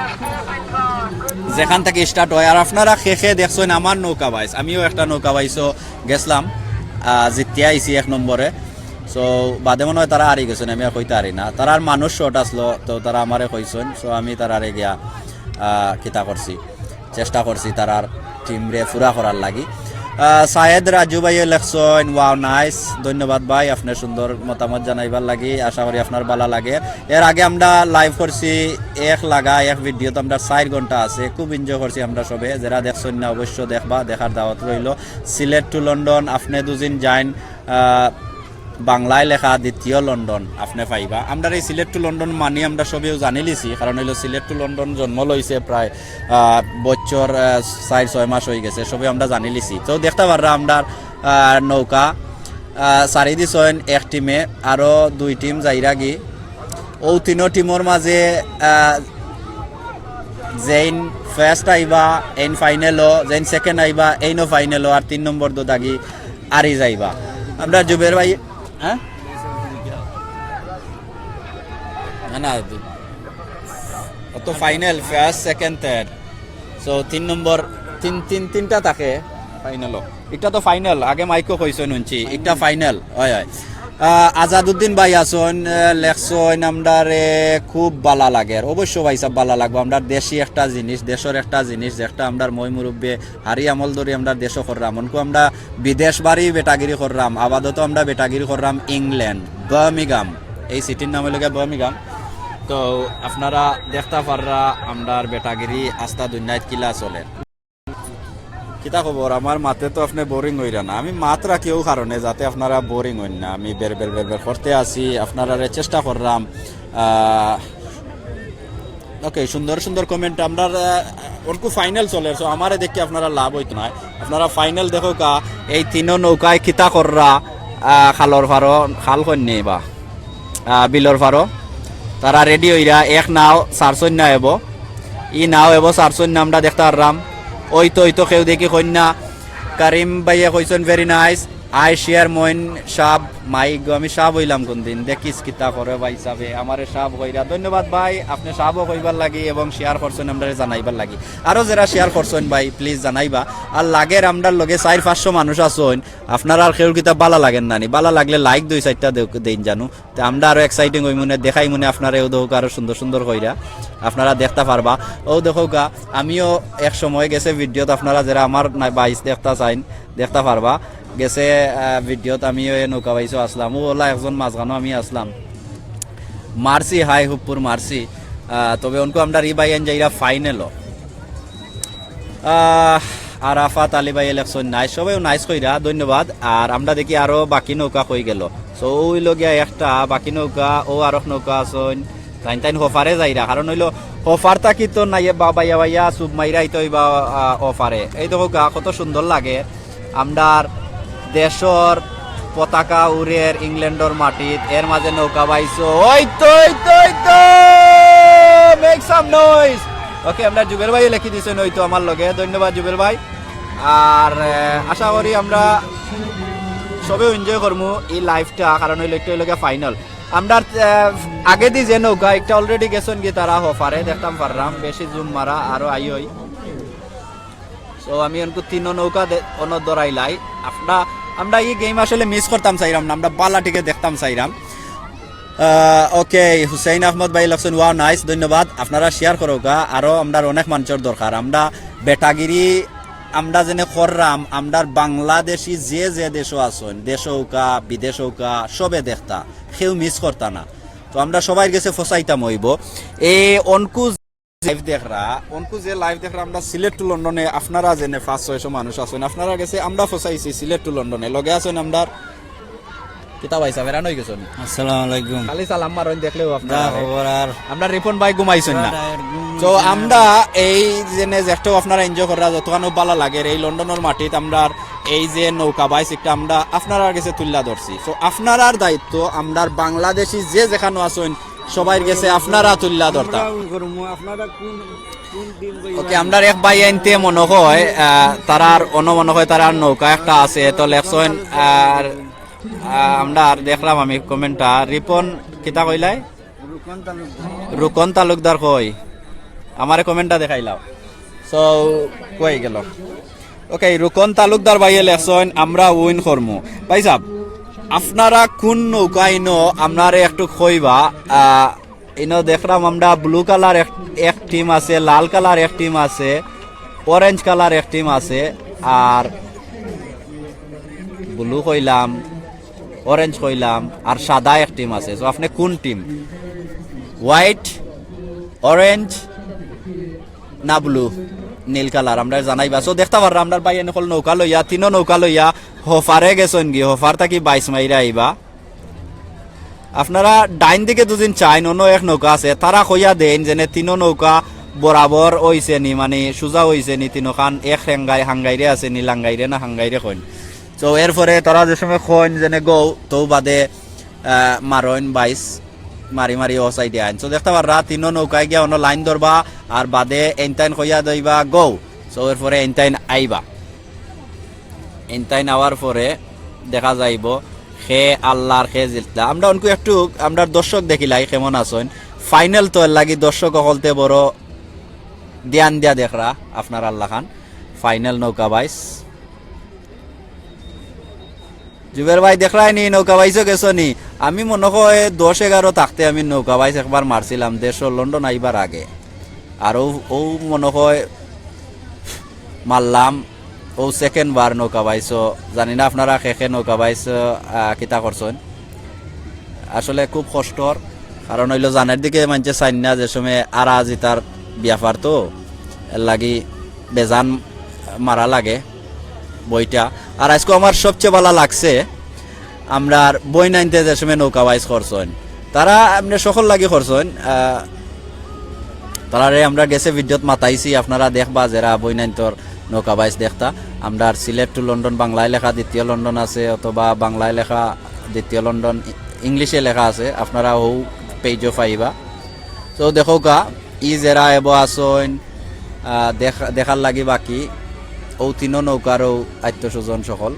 যেখান থাকি স্টার্ট হয়। আর আপনারা কে কে দেখছইন আমার নৌকা বাইছ, আমিও একটা নৌকা বাইছো গেছলাম, আহ, জিতিয়া আইছি এক নম্বরে। সো বাদে মনে হয় তারা হারি গেছইন, আমি আর কইতা পারি না। তারার মানুষ শর্ট আছলো, তো তারা আমারে কইছইন, সো আমি তারারে গিয়া, আহ, কিতা করছি, চেষ্টা করছি তারার টিমরে পুরা করার লাগি। আহ, সায়েদ রাজু ভাইয়ে লেখছইন, "Wow, nice, ধন্যবাদ ভাই, আপনে সুন্দর মতামত জানাইবার লাগি, আশা করি আপনার ভালা লাগে।" এর আগে আমরা লাইভ করছি, এক লাগা এক ভিডিওত আমরা চাইর ঘন্টা আছে, খুব এনজয় করছি আমরা সবে। যেরা দেখছইন না অবশ্য দেখবা, দেখার দাওয়াত রইলো। সিলেট টু লন্ডন, আপনে দুদিন যাইন, আহ, বাংলায় লেখা দ্বিতীয় লন্ডন আপনে পাইবা। আমরার এই সিলেট টু লন্ডন মানি আমরা সবেউ জানিলিছি, কারণ অইলো সিলেট টু লন্ডন জন্ম লইছে প্রায়, আহ, বছর, আহ, চাইর ছয় মাস অইগেছে, সবে আমরা জানিলিছি। তো দেখতা পাররা আমরার, আহ, নৌকা, আহ, ছাড়ি দিছইন এক টিমে, আরো দুই টিম যাইরাগি। অউ তিনো টিমর মাঝে, আহ, যেইন ফার্স্ট আইবা, এইন ফাইনালো, যেইন সেকেন্ড আইবা, এইনও ফাইনালো, আর তিন নম্বর দুদাগি আরি যাইবা। আমরা জুবের ভাই, হ্যাঁ? না, না, অত final, first, second, third. So, তিন নম্বর, তিন, তিন, তিনটা থাকে ফাইনালো। একটা তো ফাইনাল, আগে মাইকো কইছইন হুনছি, একটা ফাইনাল, অয়, অয়। আহ, আজাদুদ্দিন ভাই আছইন, আহ, লেখছইন, "আমরারে খুব ভালা লাগের।" অবশ্য ভাই সাব ভালা লাগবো, আমরার দেশি একটা জিনিস, দেশর একটা জিনিস, যেটা আমরার মই মুরব্বে হারি আমল ধরি আমরার দেশো কররাম। অনকু আমরা বিদেশ বাড়ি বেটাগিরি কররাম, আপাতত আমরা বেটাগিরি কররাম ইংল্যান্ড, বার্মিংহাম। এই সিটির নাম অইলো গিয়া বার্মিংহাম। তো আপনারা দেখতা পাররা আমরার বেটাগিরি আস্তা দুনিয়াত কিলা চলের। কিতা খবর? আমার মাতে তো আপনে বোরিং অইরা না। আমি মাত রাখি অউ কারণে যাতে আপনারা বোরিং অইন না। আমি বের বের বের বের করতে আছি, আপনারারে চেষ্টা কররাম। আহ, ওকে, সুন্দর সুন্দর কমেন্ট। আমরার, আহ, অনকু ফাইনাল চলের, সো আমারে দেখি আপনারা লাভ অইতো নায়। আপনারা ফাইনাল দেখউক্কা, এই তিনো নৌকায় কিতা কররা, আহ, খালর পারো, খাল কইন নি বা, আহ, বিলর পারো। তারা রেডি অইরা, এক নাও ছাড়ছইন না এবো, ই নাও এবো ছাড়ছইন না, আমরা দেখতা পাররাম। অইতো, অইতো, কেউ দেখি কইন না। করিম ভাইয়ে কইছইন, "Very nice।" আই শেয়ার মইন সাব, মাই গো, আমি সাব অইলাম কোন দিন? দেখিস কিতা করে ভাই সাবে, আমারে সাব কইরা। ধন্যবাদ ভাই, আপনে সাবও কইবার লাগি এবং শেয়ার করছইন আমরারে জানাইবার লাগি। আরো যেরা শেয়ার করছইন ভাই, প্লিজ জানাইবা। আর লাগের আমরার লগে চাইর পাঁচশো মানুষ আছইন, আপনারার কেউর কিতা ভালা লাগের না নি? ভালা লাগলে লাইক দুই চাইরটা দেউ-, দেইন জানু। তে আমরা আরো এক্সাইটিং অইমুনে, দেখাইমুনে আপনারে অউ দেখউক্কা আরো সুন্দর সুন্দর কইরা। আপনারা দেখতা পারবা। অউ দেখউক্কা, আমিও এক সময় গেছে ভিডিওত আপনারা যেরা আমার না-, বাইছ দেখতা চাইন, দেখতা পারবা। গেছে, আহ, ভিডিওত আমিও এ নৌকা বাইছো আছলাম। অউ অলা একজন মাঝখানো আমি আছলাম। মারছি, হাই হুপ্পুর মারছি। আহ, তবে অনকু আমরার ই ভাইয়াইন যাইরা ফাইনালো। আহ, আরাফাত আলী ভাইয়ে লেখছইন, "নাইস।" সবেউ নাইস কইরা, ধন্যবাদ। আর আমরা দেখি আরো বাকি নৌকা কই গেল। সো, অউ অইলো গিয়া একটা, বাকি নৌকা, অউ আরক নৌকা আছইন। তাইন তাইন হপারে যাইরা, কারণ অইলো হপার থাকি তো নাইয়ে বা-, বাইয়া বাইয়া সুব মাইরা আইতে অইবা, আহ, হপারে। এই দেখউক্কা, কত সুন্দর লাগে। আমরার দেশর পতাকা উড়ের ইংল্যান্ডর মাটিত, এর মাঝে নৌকা বাইছো। অইতো, অইতো, অইতো! Make some noise! ওকে, আমরার জুবের ভাইয়ে লেখি দিছইন অইতো আমার লগে। ধন্যবাদ জুবের ভাই। আর, আহ, আশা করি আমরা সবেউ এনজয় করমু ই লাইভটা, কারণ অইলো একটা অইলো গিয়া ফাইনাল। আমরার, আহ, আগেদি যে নৌকা, একটা already গেছইন গি তারা হপারে, দেখতাম পাররাম, বেশি জুম মারা, আরো আইওই। সো আমি অনকু তিনো নৌকা দে-, অনো ধরাইলাই। আমরা, আমরা ই গেম আসলে মিস করতাম চাইরাম না, আমরা ভালা টিকে দেখতাম চাইরাম। আহ, ওকে, হুসেইন আহমদ ভাই লেখছইন, "Wow, nice, ধন্যবাদ।" আপনারা শেয়ার করউক্কা, আরো আমরার অনেক মানষর দরকার। আমরা বেটাগিরি, আমরা যেনে কররাম, আমরার বাংলাদেশি যে যে দেশো আছইন, দেশো অউক্কা, বিদেশো অউক্কা, সবে দেখতা, কেউ মিস করতা না। তো আমরা সবাইর গেছে ফসাইতাম অইবো। এ অনকু লাইভ দেখরা, অনকু যে লাইভ দেখরা, আমরা সিলেট টু লন্ডনে আপনারা যেনে পাঁচ ছয়শো মানুষ আছইন, আপনারার গেছে আমরা ফসাইছি সিলেট টু লন্ডনে। লগে আছইন আমরার কিতা ভাইসাব, হেরান অইগেছইন নি? আসসালামু আলাইকুম। খালি সালাম মারইন, দেখলেউ যা আপনারা। খবর আর আমরা রিপন ভাই ঘুমাইছইন পুরা না। টায়ার্ড, ঘুম তো হইছে না। আমরা এই যে যেনে যেটা আপনারা এনজয় কররা, যতখানো ভালা লাগের এই লন্ডনর মাটিত আমরার এই যে নৌকা বাইস একটা আমরা আপনারার গেছে তুল্লা ধরছি। তো আপনারার দায়িত্ব আমরার বাংলাদেশি যে যেখানো আছইন সবাইর গেছে আপনারা তুল্লা ধরতা। করমু, আপনারা কোন কোন দিন কই ওকে, আমরার এক ভাইয়াইন্তে মনো কয়, আহ, তারার অনো মনো কয় তারার নৌকা একটা আছে, তো লেখছইন আর, আহ, আমরা আর দেখলাম আমি কমেন্টটা, রিপন কিতা কইলাই? রুকন তালুকদার কই? আমারে কমেন্টটা দেখাইলাও। So, কই গেল? ওকে, রুকন তালুকদার ভাইয়ে লেখছইন, আমরা উইন করমু। ভাইসাব, আপনারা কোন নৌকা ইনো, আপনারে একটু কইবা। আহ, ইনো দেখলাম আমরা ব্লু কালার এক, এক টিম আছে, লাল কালার এক টিম আছে, অরেঞ্জ কালার এক টিম আছে, আর ব্লু কইলাম, অরেঞ্জ কইলাম, আর সাদা এক টিম আছে। So, আপনে কোন টিম? হোয়াইট, অরেঞ্জ না ব্লু, নীল কালার? আমরা জানাইবা। So, দেখতা পাররা আমরার ভাইয়াইন অকল নৌকা লইয়া, তিনো নৌকা লইয়া হফারে গেছইন গি, হফার থাকি বাইস মাইরা আইবা। আপনারা ডাইন দিকে দুদিন চাইন, অনো এক নৌকা আছে, তারা কইয়া দেইন যেনে তিনো নৌকা বরাবর অইছে নি, মানে সুজা অইছে নি, তিনোখান এক হাঙ্গাই-, হাঙ্গাইরে আছে নি, লাঙ্গাইরে না হাঙ্গাইরে কইন। তো এরপরে তারা যে সময় কইন যেনে গো, তো বাদে, আহ, মারইন বাইস, মারি মারি অউ সাইডে আইন। So দেখতা পাররা তিনো নৌকায় গিয়া অনো লাইন ধরবা, আর বাদে এনতাইন কইয়া দইবা গো। So এরপরে এনতাইন আইবা। এনতাইন আওয়ার পরে দেখা যাইবো খে আল্লার খে জিতলা। আমরা অনকু একটু আমরার দর্শক দেখিলাই কেমন আছইন। ফাইনাল তো এর লাগি দর্শক অকলতে বড় ধ্যান দিয়া দেখরা আপনারার লাখান। ফাইনাল নৌকা বাইস। জুবের ভাই দেখরায় নি নৌকা বাইসও গেছো নি? আমি মনো কয় দশ এগারো থাকতে আমি নৌকা বাইস একবার মারছিলাম দেশো লন্ডন আইবার আগে। আর অউ, অউ মনো কয় মারলাম, অউ সেকেন্ড বার নৌকা বাইসও। জানি না আপনারা খে খে নৌকা বাইস, আহ, কিতা করছইন। আসলে খুব কষ্টর, কারণ অইলো জানের দিকে মানষে চাইন না যে সময় আরা জিতার ব্যাপার তো, এর লাগি বেজান মারা লাগে বইটা। আর আইজকু আমার সবচেয়ে ভালা লাগছে আমরার বইনাইন্তে যে সময় নৌকা বাইস করছইন, তারা এমনে সকল লাগি করছইন, আহ, তারারে আমরা গেছে ভিডিওত মাতাইছি, আপনারা দেখবা যেরা বইনাইন্তর নৌকা বাইস দেখতা। আমরার সিলেট to লন্ডন বাংলায় লেখা দ্বিতীয় লন্ডন আছে, অথবা বাংলায় লেখা দ্বিতীয় লন্ডন ই-, ইংলিশে লেখা আছে, আপনারা হউ পেজও পাইবা। তো দেখউক্কা, ই যেরা এবো আছইন, আহ, দেখ-, দেখার লাগি বাকি, অউ তিনো নৌকারও আত্মীয় স্বজন সকল।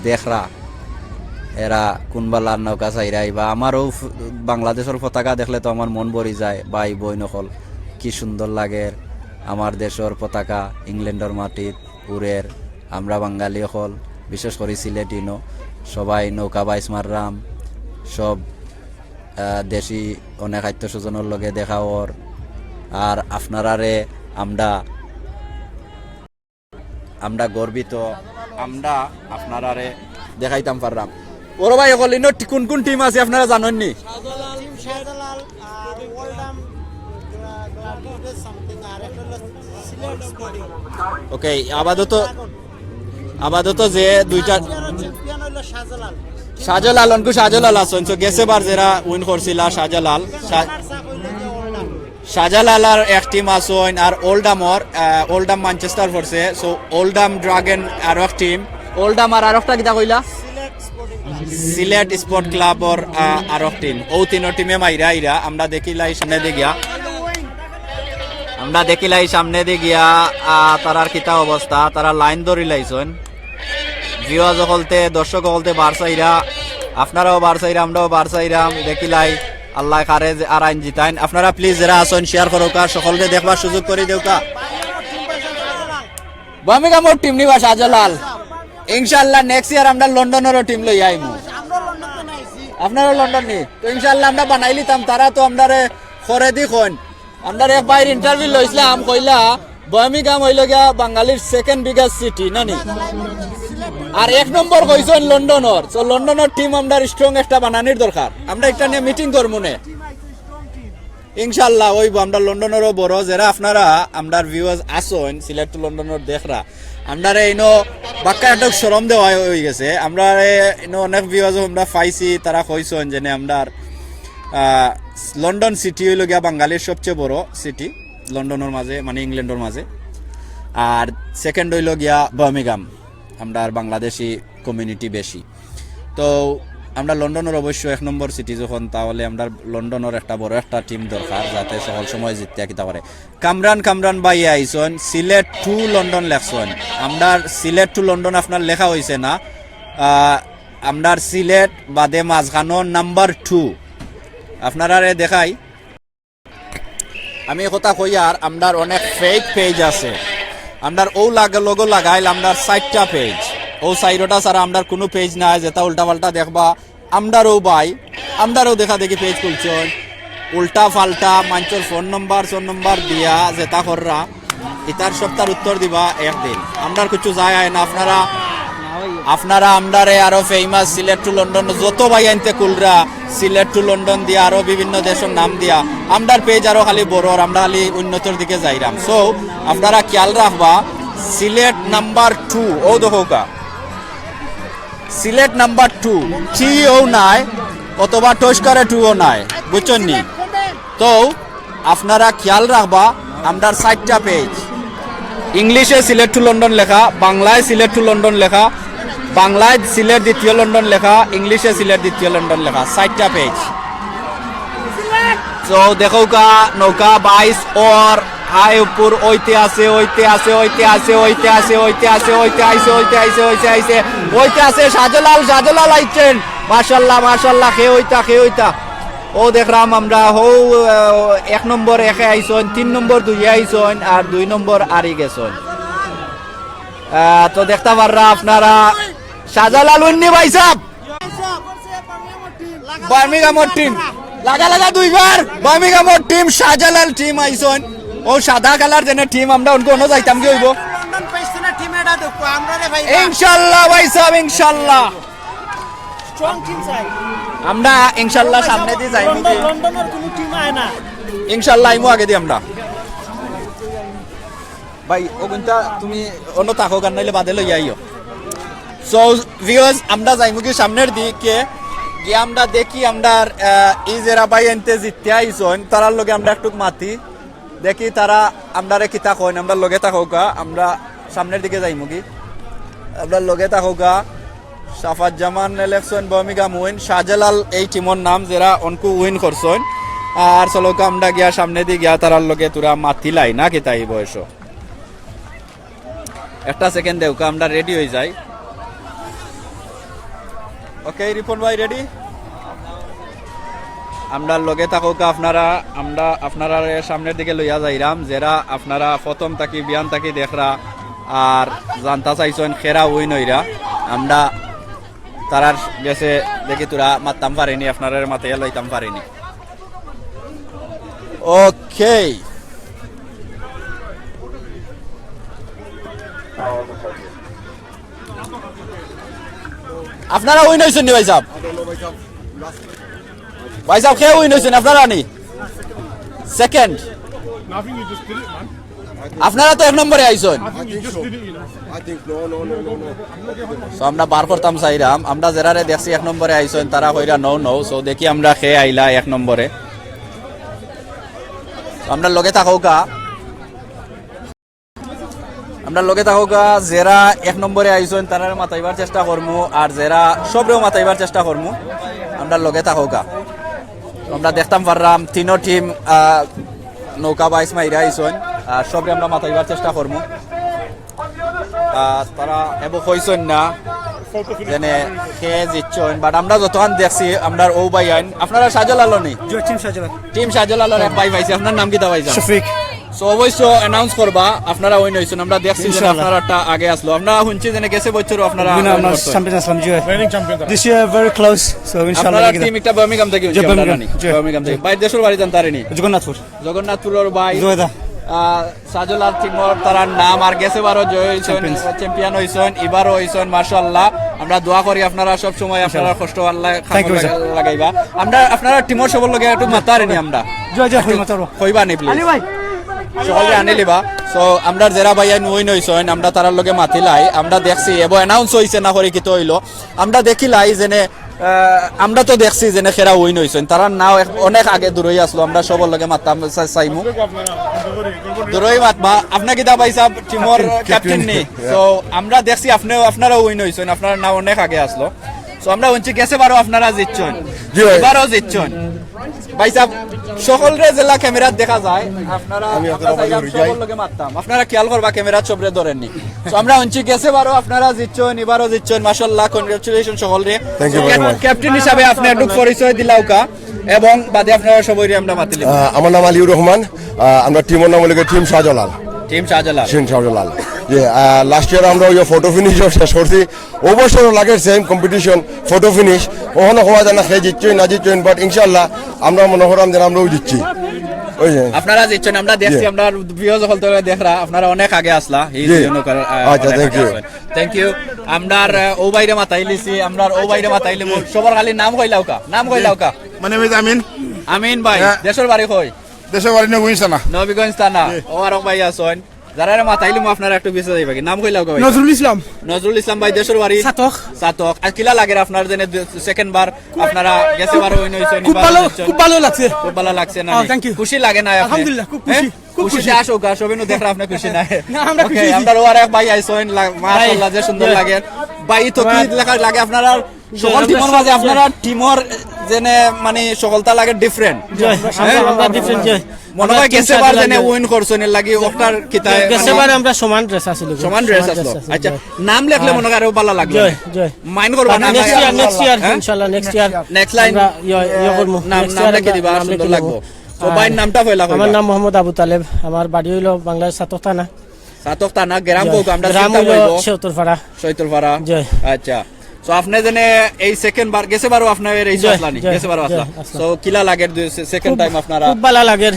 দেখরা, এরা কুনবালার নৌকা চাইরা আইবা। আমারও ফ-, বাংলাদেশর পতাকা দেখলে তো আমার মন ভরি যায়, ভাই বইন অকল, কি সুন্দর লাগের আমার দেশর পতাকা ইংল্যান্ডর মাটিত উড়ের। আমরা বাঙালি অকল, বিশেষ করি সিলেটিনো, সবাই নৌকা বাইস মাররাম, সব, আহ, দেশি অনেক আত্মীয় স্বজনর লগে দেখা অর। আর আপনারারে আমরা আমরা গর্বিত, আমরা আপনারারে দেখাইতাম পাররাম। বড় ভাই অকল, ইনো টি-, কুন কুন টিম আছে আপনারা জানইন নি? টিম শাহজালাল আর ওল্ডাম গ্লা-, গ্লাডিয়েটর সামথিং আর একটা হলো সিলেট স্পোর্টিং। ওকে, আপাতত, আপাতত যে দুইটা চ্যাম্পিয়ন হইলো শাহজালাল। শাহজালাল, অনকু শাহজালাল আছইন, so গেছে বার যেরা উইন করছিলা শাহজালাল, শা-, রানার্স আপ হইলো গিয়া ওল্ডাম। শাহজালাল আর এক টিম আছইন, আর ওল্ডামর, আহ, ওল্ডাম ম্যানচেস্টার পড়ছে, so ওল্ডাম ড্রাগন আর এক টিম, ওল্ডাম আর আরকটা কিতা কইলা? Sylhet sporting club. Sylhet sport ক্লাবর, আহ, আরক টিম। অউ তিনো টিমে মাইরা আইরা, আমরা দেখিলাই সামনেদি গিয়া, আমরা দেখিলাই সামনেদি গিয়া, আহ, তারার কিতা অবস্থা, তারা লাইন ধরিলাইছইন। ভিউয়ার্স অকলতে, দর্শক অকলতে বার চাইরা, আপনারাও বার চাইরা, আমরাও বার চাইরাম, দেখিলাই আল্লায় কারে যে আরাইন জিতাইন। আপনারা প্লিজ যেরা আছইন শেয়ার করউক্কা, সকলরে দেখবার সুযোগ করি দেউক্কা। বার্মিংহামর টিম নিবা শাহজালাল। ইনশাআল্লাহ নেক্সট ইয়ার আমরা লন্ডনরও টিম লইয়া আইমু। আপনারা লন্ডন নি? তো ইনশাআল্লাহ আমরা বানাইলিতাম, তারা তো আমরারে খরেদি কইন। আমরার এক ভাইর ইন্টারভিউ লইছলাম, কইলা বার্মিংহাম অইলো গিয়া বাঙালির সেকেন্ড বিগেস্ট সিটি, না নি? আর এক নম্বর কইছইন লন্ডনর। So লন্ডনর টিম আমরার স্ট্রং একটা বানানির দরকার। আমরা একটা নিয়া মিটিং করমু নে। ইনশাআল্লাহ অইবো, আমরা লন্ডনরও বড়, যেরা আপনারা আমরার ভিউয়ার্স আছইন, সিলেট to লন্ডনর দেখরা, আমরারে ইনো বাক্কা একটু শরম দেওয়া অই গেছে। আমরা এ, ইনো অনেক ভিউয়ার্স আমরা পাইছি, তারা কইছইন যে নে আমরার, আহ, লন্ডন সিটি অইলো গিয়া বাঙালির সবচেয়ে বড় সিটি লন্ডনর মাঝে, মানে ইংল্যান্ডর মাঝে। আর সেকেন্ড অইলো গিয়া বার্মিংহাম, আমরার বাংলাদেশি কমিউনিটি বেশি। তো আমরা লন্ডনর অবশ্য এক নম্বর সিটি যখন, তাহলে আমরা লন্ডনর একটা বড় একটা টিম দরকার, যাতে সকল সময় জিততে কিতা করে। কামরান, কামরান ভাই আইছইন, সিলেট টু লন্ডন লেখছইন। আমরার সিলেট টু লন্ডন আপনার লেখা অইছে না। আহ, আমরার সিলেট বাদে মাঝখানো নাম্বার টু। আপনারারে দেখাই। আমি কথা কই আর আমরার অনেক ফেক পেজ আছে। আমরার অউ লাগ-, লোগো লাগাইল আমরার চাইরটা পেজ। অউ চাইরোটা ছাড়া আমরার কুনু পেজ নাই, যেটা উল্টাপাল্টা দেখবা। আমরারও ভাই, আমরারও দেখা দেখি পেজ খুলছইন। উল্টা পাল্টা মানষর ফোন নম্বর, ফোন নম্বর দিয়া যেটা কররা, ইতার সবটার উত্তর দিবা একদিন। আমরার কিছু যায় আয় না, আপনারা, আপনারা আমরারে আরো ফেমাস সিলেট টু লন্ডন যত ভাইয়াইন্তে খুলরা, সিলেট টু লন্ডন দিয়া আরো বিভিন্ন দেশর নাম দিয়া, আমরার পেজ আরো খালি বড়র, আমরা খালি উন্নতর দিকে যাইরাম। So, আপনারা খেয়াল রাখবা, সিলেট নাম্বার টু, অউ দেখউক্কা। সিলেট নাম্বার টু, থ্রি অউ নাই, অথবা টস্করে টু অউ নাই, বুঝছইন নি? তো আপনারা খেয়াল রাখবা, আমরার চাইরটা পেজ, ইংলিশে সিলেট টু লন্ডন লেখা, বাংলায় সিলেট টু লন্ডন লেখা, বাংলায় সিলেট দ্বিতীয় লন্ডন লেখা, ইংলিশে সিলেট দ্বিতীয় লন্ডন লেখা, চাইরটা পেজ। তো দেখউক্কা, নৌকা বাইশ ওর আয় উপর অইতে আছে, অইতে আছে, অইতে আছে, অইতে আছে, অইতে আছে, অইতে আইছে, অইতে আইছে, অইতে আইছে, অইতে আছে। শাহজালাল, শাহজালাল আইছইন। মাশাআল্লাহ, মাশাআল্লাহ, কে অইতা, কে অইতা। অউ দেখরাম আমরা, হউ, আহ, এক নম্বর একে আইছইন, তিন নম্বর দুইয়ে আইছইন, আর দুই নম্বর আরি গেছইন। আহ, তো দেখতা পাররা আপনারা, শাহজালাল উইন্নি ভাইসাব। বার্মিংহামর টিম। লাগা লাগা দুইবার। বার্মিংহামর টিম, শাহজালাল টিম আইছইন। অউ সাদা কালার যেনে টিম, আমরা অনকু অনো যাইতাম কি অইবো? লন্ডন পাইছে না টিম এটা দেখো, আমরা রে ভাই। ইনশাআল্লাহ ভাইসাব, ইনশাআল্লাহ। স্ট্রং টিম চাই। আমরা ইনশাআল্লাহ সামনেদি যাইমু। লন্ডন, লন্ডনর কুনু টিম আয় না। ইনশাআল্লাহ আইমু আগেদি আমরা। ভাই, অগুনতা তুমি অনো থাকো, গান নাইলে বাদে লইয়া আইও। So, ভিউয়ার্স, আমরা যাইমু কি সামনের দিকে গিয়া আমরা দেখি, আমরা, আহ, ই যেরা ভাইয়াইন্তে জিততে আইছইন, তারার লগে আমরা একটুক মাতি, দেখি তারা আমরারে কিতা কইন। আমরার লগে থাকউক্কা, আমরা সামনের দিকে যাইমু কি, আমরার লগে থাকউক্কা। শাফাত জামান লেখছইন বার্মিংহাম উইন, শাহজালাল এই টিমর নাম, যেরা অনকু উইন করছইন। আর চলউক্কা আমরা গিয়া সামনেদি গিয়া তারার লগে থুড়া মাতিলাই না কিতা ই বয়সো। একটা সেকেন্ড দেউক্কা, আমরা রেডি অই যাই। ওকে, রিপন ভাই রেডি? আমরার লগে থাকউক্কা আপনারা, আমরা আপনারারে সামনের দিকে লইয়া যাইরাম, যেরা আপনারা প্রথম থাকি, বিয়ান থাকি দেখরা আর জানতা চাইছইন কেরা উইন অইরা। আমরা তারার গেছে দেখি থুড়া মাততাম পারিনি, আপনারারে মাতাইয়া লইতাম পারিনি। ওকে। আপনারা উইন অইছইন নি ভাইসাব? ভাইসাব, কে উইন অইছইন, আপনারা নি? Second. Nothing, you just did it, man. আপনারা তো এক নম্বরে আইছইন। I think you just did it, you know. So আমরা বার করতাম চাইরাম, আমরা যেরারে দেখছি এক নম্বরে আইছইন, তারা কইরা no, no। So দেখি আমরা কে আইলা এক নম্বরে। So আমরার লগে থাকউক্কা। আমরার লগে থাকউক্কা, যেরা এক নম্বরে আইছইন, তারারে মাতাইবার চেষ্টা করমু, আর যেরা সবরেও মাতাইবার চেষ্টা করমু, আমরার লগে থাকউক্কা। আমরা দেখতাম পাররাম, তিনো টিম, আহ, নৌকা বাইশ মাইরা আইছইন, আর সবরে আমরা মাতাইবার চেষ্টা করমু। আহ, তারা এবো কইছইন না, যেনে কে জিতছইন, but আমরা যতখান দেখছি, আমরার অউ ভাইয়াইন, আপনারা শাহজালাল নি? জি, টিম শাহজালাল। টিম শাহজালালর এক ভাই পাইছি, আপনার নাম কিতা ভাইজান? শফিক। So অবশ্য অ্যানাউন্স করবা, আপনারা উইন অইছইন, আমরা দেখছি যে ইনশাআল্লাহ। আপনারারটা আগে আসলো, আমরা হুনছি যে গেছে বছরও আপনারা উইন উইন আমরা করছেন। চ্যাম্পিয়ন আসলাম, জি। Reigning champion তারা। This year very close, so ইনশাআল্লাহ আপনারা লেগে টিম একটা বার্মিংহাম থাকি জি, হইছে, আপনারা বার্মিংহাম, নি? জি। বার্মিংহাম থাকি। ভাই দেশর বাড়ি জানতারি নি? জগন্নাথপুর। জগন্নাথপুরর ভাই। জয়দা। আহ, শাহজালাল টিমর তারার নাম আর গেছে বারও জয় অইছইন, চ্যাম্পিয়ন্স। চ্যাম্পিয়ন অইছইন, ইবারও অইছইন, মাশাআল্লাহ। আমরা দোয়া করি আপনারা সব সময় আপনারা ইনশাআল্লাহ। কষ্ট আল্লাহ Thank you, sir। লাগাইবা। আমরা আপনারা টিমর সবর লগে একটু মাতারি নি আমরা। জয় জয়, হই মাতারো। কইবা নি, please? আলী ভাই। সকলরে আনি লিবা। So, আমরা যেরা ভাইয়াইন win অইছইন, আমরা তারার লগে মাতিলাই, আমরা দেখছি, এব announce অইছে না করি কিতা অইলো, আমরা দেখিলাই যেনে, আহ, আমরা তো দেখছি যেনে কেরা win অইছইন, তারার নাও এক-, অনেক আগে দূরই আসলো, আমরা সবর লগে মাততাম চা-, চাইমু। দূরই মাতবা, আপনে কিতা ভাই সাহেব টিমর captain, captain নি? So, আমরা দেখছি আপনে, আপনারাও win অইছইন, আপনারার নাও অনেক আগে আসলো। So, আমরা হুনছি গেছে বারও আপনারা জিতছইন, জি ভাই। এবারও জিতছইন। ভাই সাহেব, সকলরে যেলা ক্যামেরাত দেখা যায়, আপনারা, আমি আপনারা আপনার চাইলাম সবার লগে মাততাম। আপনারা খেয়াল করবা, ক্যামেরাত সবরে ধরেননি। So, আমরা হুনছি গেছে বারও আপনারা জিতছইন, এবারও জিতছইন। মাশাআল্লাহ, congratulation সকলরে। Thank you very much. Cap-, captain হিসাবে আপনে একটু পরিচয় দিলাউকা এবং বাদে আপনারা সবাইরে আমরা মাতিলিমু। আহ, আমার নাম আলিউর রহমান। আহ, আমরা টিমর নাম অইলো গিয়া টিম শাহজালাল। টিম শাহজালাল। টিম শাহজালাল। জি, আহ, last year আমরা ওই ফটো ফিনিশও শেষ করছি। অবশ্য লাগের same competition, ফটো ফিনিশ। অখনো কওয়া যায় না কে জিতছইন না জিতছইন, but ইনশাআল্লাহ আমরা মনে করাম যে আমরাও জিতছি। ওই যে। আপনারা জিতছইন, আমরা দেখছি, জি। আমরা ভিউয়ার্স হকলরে দেখরা, আপনারা অনেক আগে আসলা, এই জি। দুই নৌকার, আহ, আচ্ছা, অনেক thank আগে you। আসলা। Thank you। আমরার, আহ, ও ভাইরে মাতাইলিছি, আমরার ও ভাইরে মাতাইলিমু। সবার খালি নাম কইলাউকা, নাম কইলাউকা। My name is আমিন। আমিন ভাই, হ্যাঁ। দেশর বাড়ি কই? দেশর বাড়ি নবীগঞ্জ থানা। নবীগঞ্জ থানা। জি। ও আরক ভাই আছইন। যারারে মাতাইলিমু আপনারা একটু পিছে যাইবা কি? নাম কইলাউকা ভাই। নজরুল ইসলাম। নজরুল ইসলাম ভাই, দেশর বাড়ি? ছাতক। ছাতক। আর কিলা লাগের আপনার যেনে দু-, second বার আপনারা গেছে বারও win অইছইন, খুব এবার ভালো, জিতছইন? খুব ভালো লাগছে। খুব ভালো লাগছে না? হ্যাঁ, thank you। খুশি লাগে না আপনে? আলহামদুলিল্লাহ, খুব হ্যাঁ? খুশি, খুব খুশিতে খুশি। আসো গা, সবে নু দেখরা আপনে খুশি না। না, আমরা OK, খুশি অইছি। আমরার ও আরক ভাই আইছইন, লা-, মাশাআল্লাহ, যে সুন্দর লাগে। ভাই, তো কি লেখা লাগে আপনারা? সকল টিমর মাঝে আপনারা টিমর যেনে মানে সকলতা লাগে different। জি, আমরা, হ্যাঁ? আমরা different, জি। মনে হয় গেছে বার যেনে win করছইন, এর লাগি ওটার কিতা গেছে মানে বার আমরা সমান dress আছিল। সমান dress আছিল। আচ্ছা, নাম লেখলে মনে হয় আরো ভালা লাগলো। জি, জি। Mind করবা না? Next year, next year, হ্যাঁ? ইনশাআল্লাহ, next year। Next line আমরা ইয়ে, ইয়ে করবো। নাম, next নাম year লেখি দিবা, নাম সুন্দর লেখি লাগবো। দিবো। তো ভাইর নামটা পয়লা কইবা। আমার নাম মোহাম্মদ আবু তালেব, আমার বাড়ি অইলো বাংলাদেশ ছাতক থানা। ছাতক থানা, গ্রাম জি। কোক আমরা গ্রাম চিনতাম অইলো অইবো। সৈতরপাড়া। সৈতরপাড়া। জি। আচ্ছা। So, আপনে যেনে এই second বার, গেছে বারও আপনার এই জি, আসলানি? জি, গেছে বারও জি, আসলা। আসলা। So, কিলা লাগের দুই, সে-, second খুব, time আপনারা? খুব ভালা লাগের।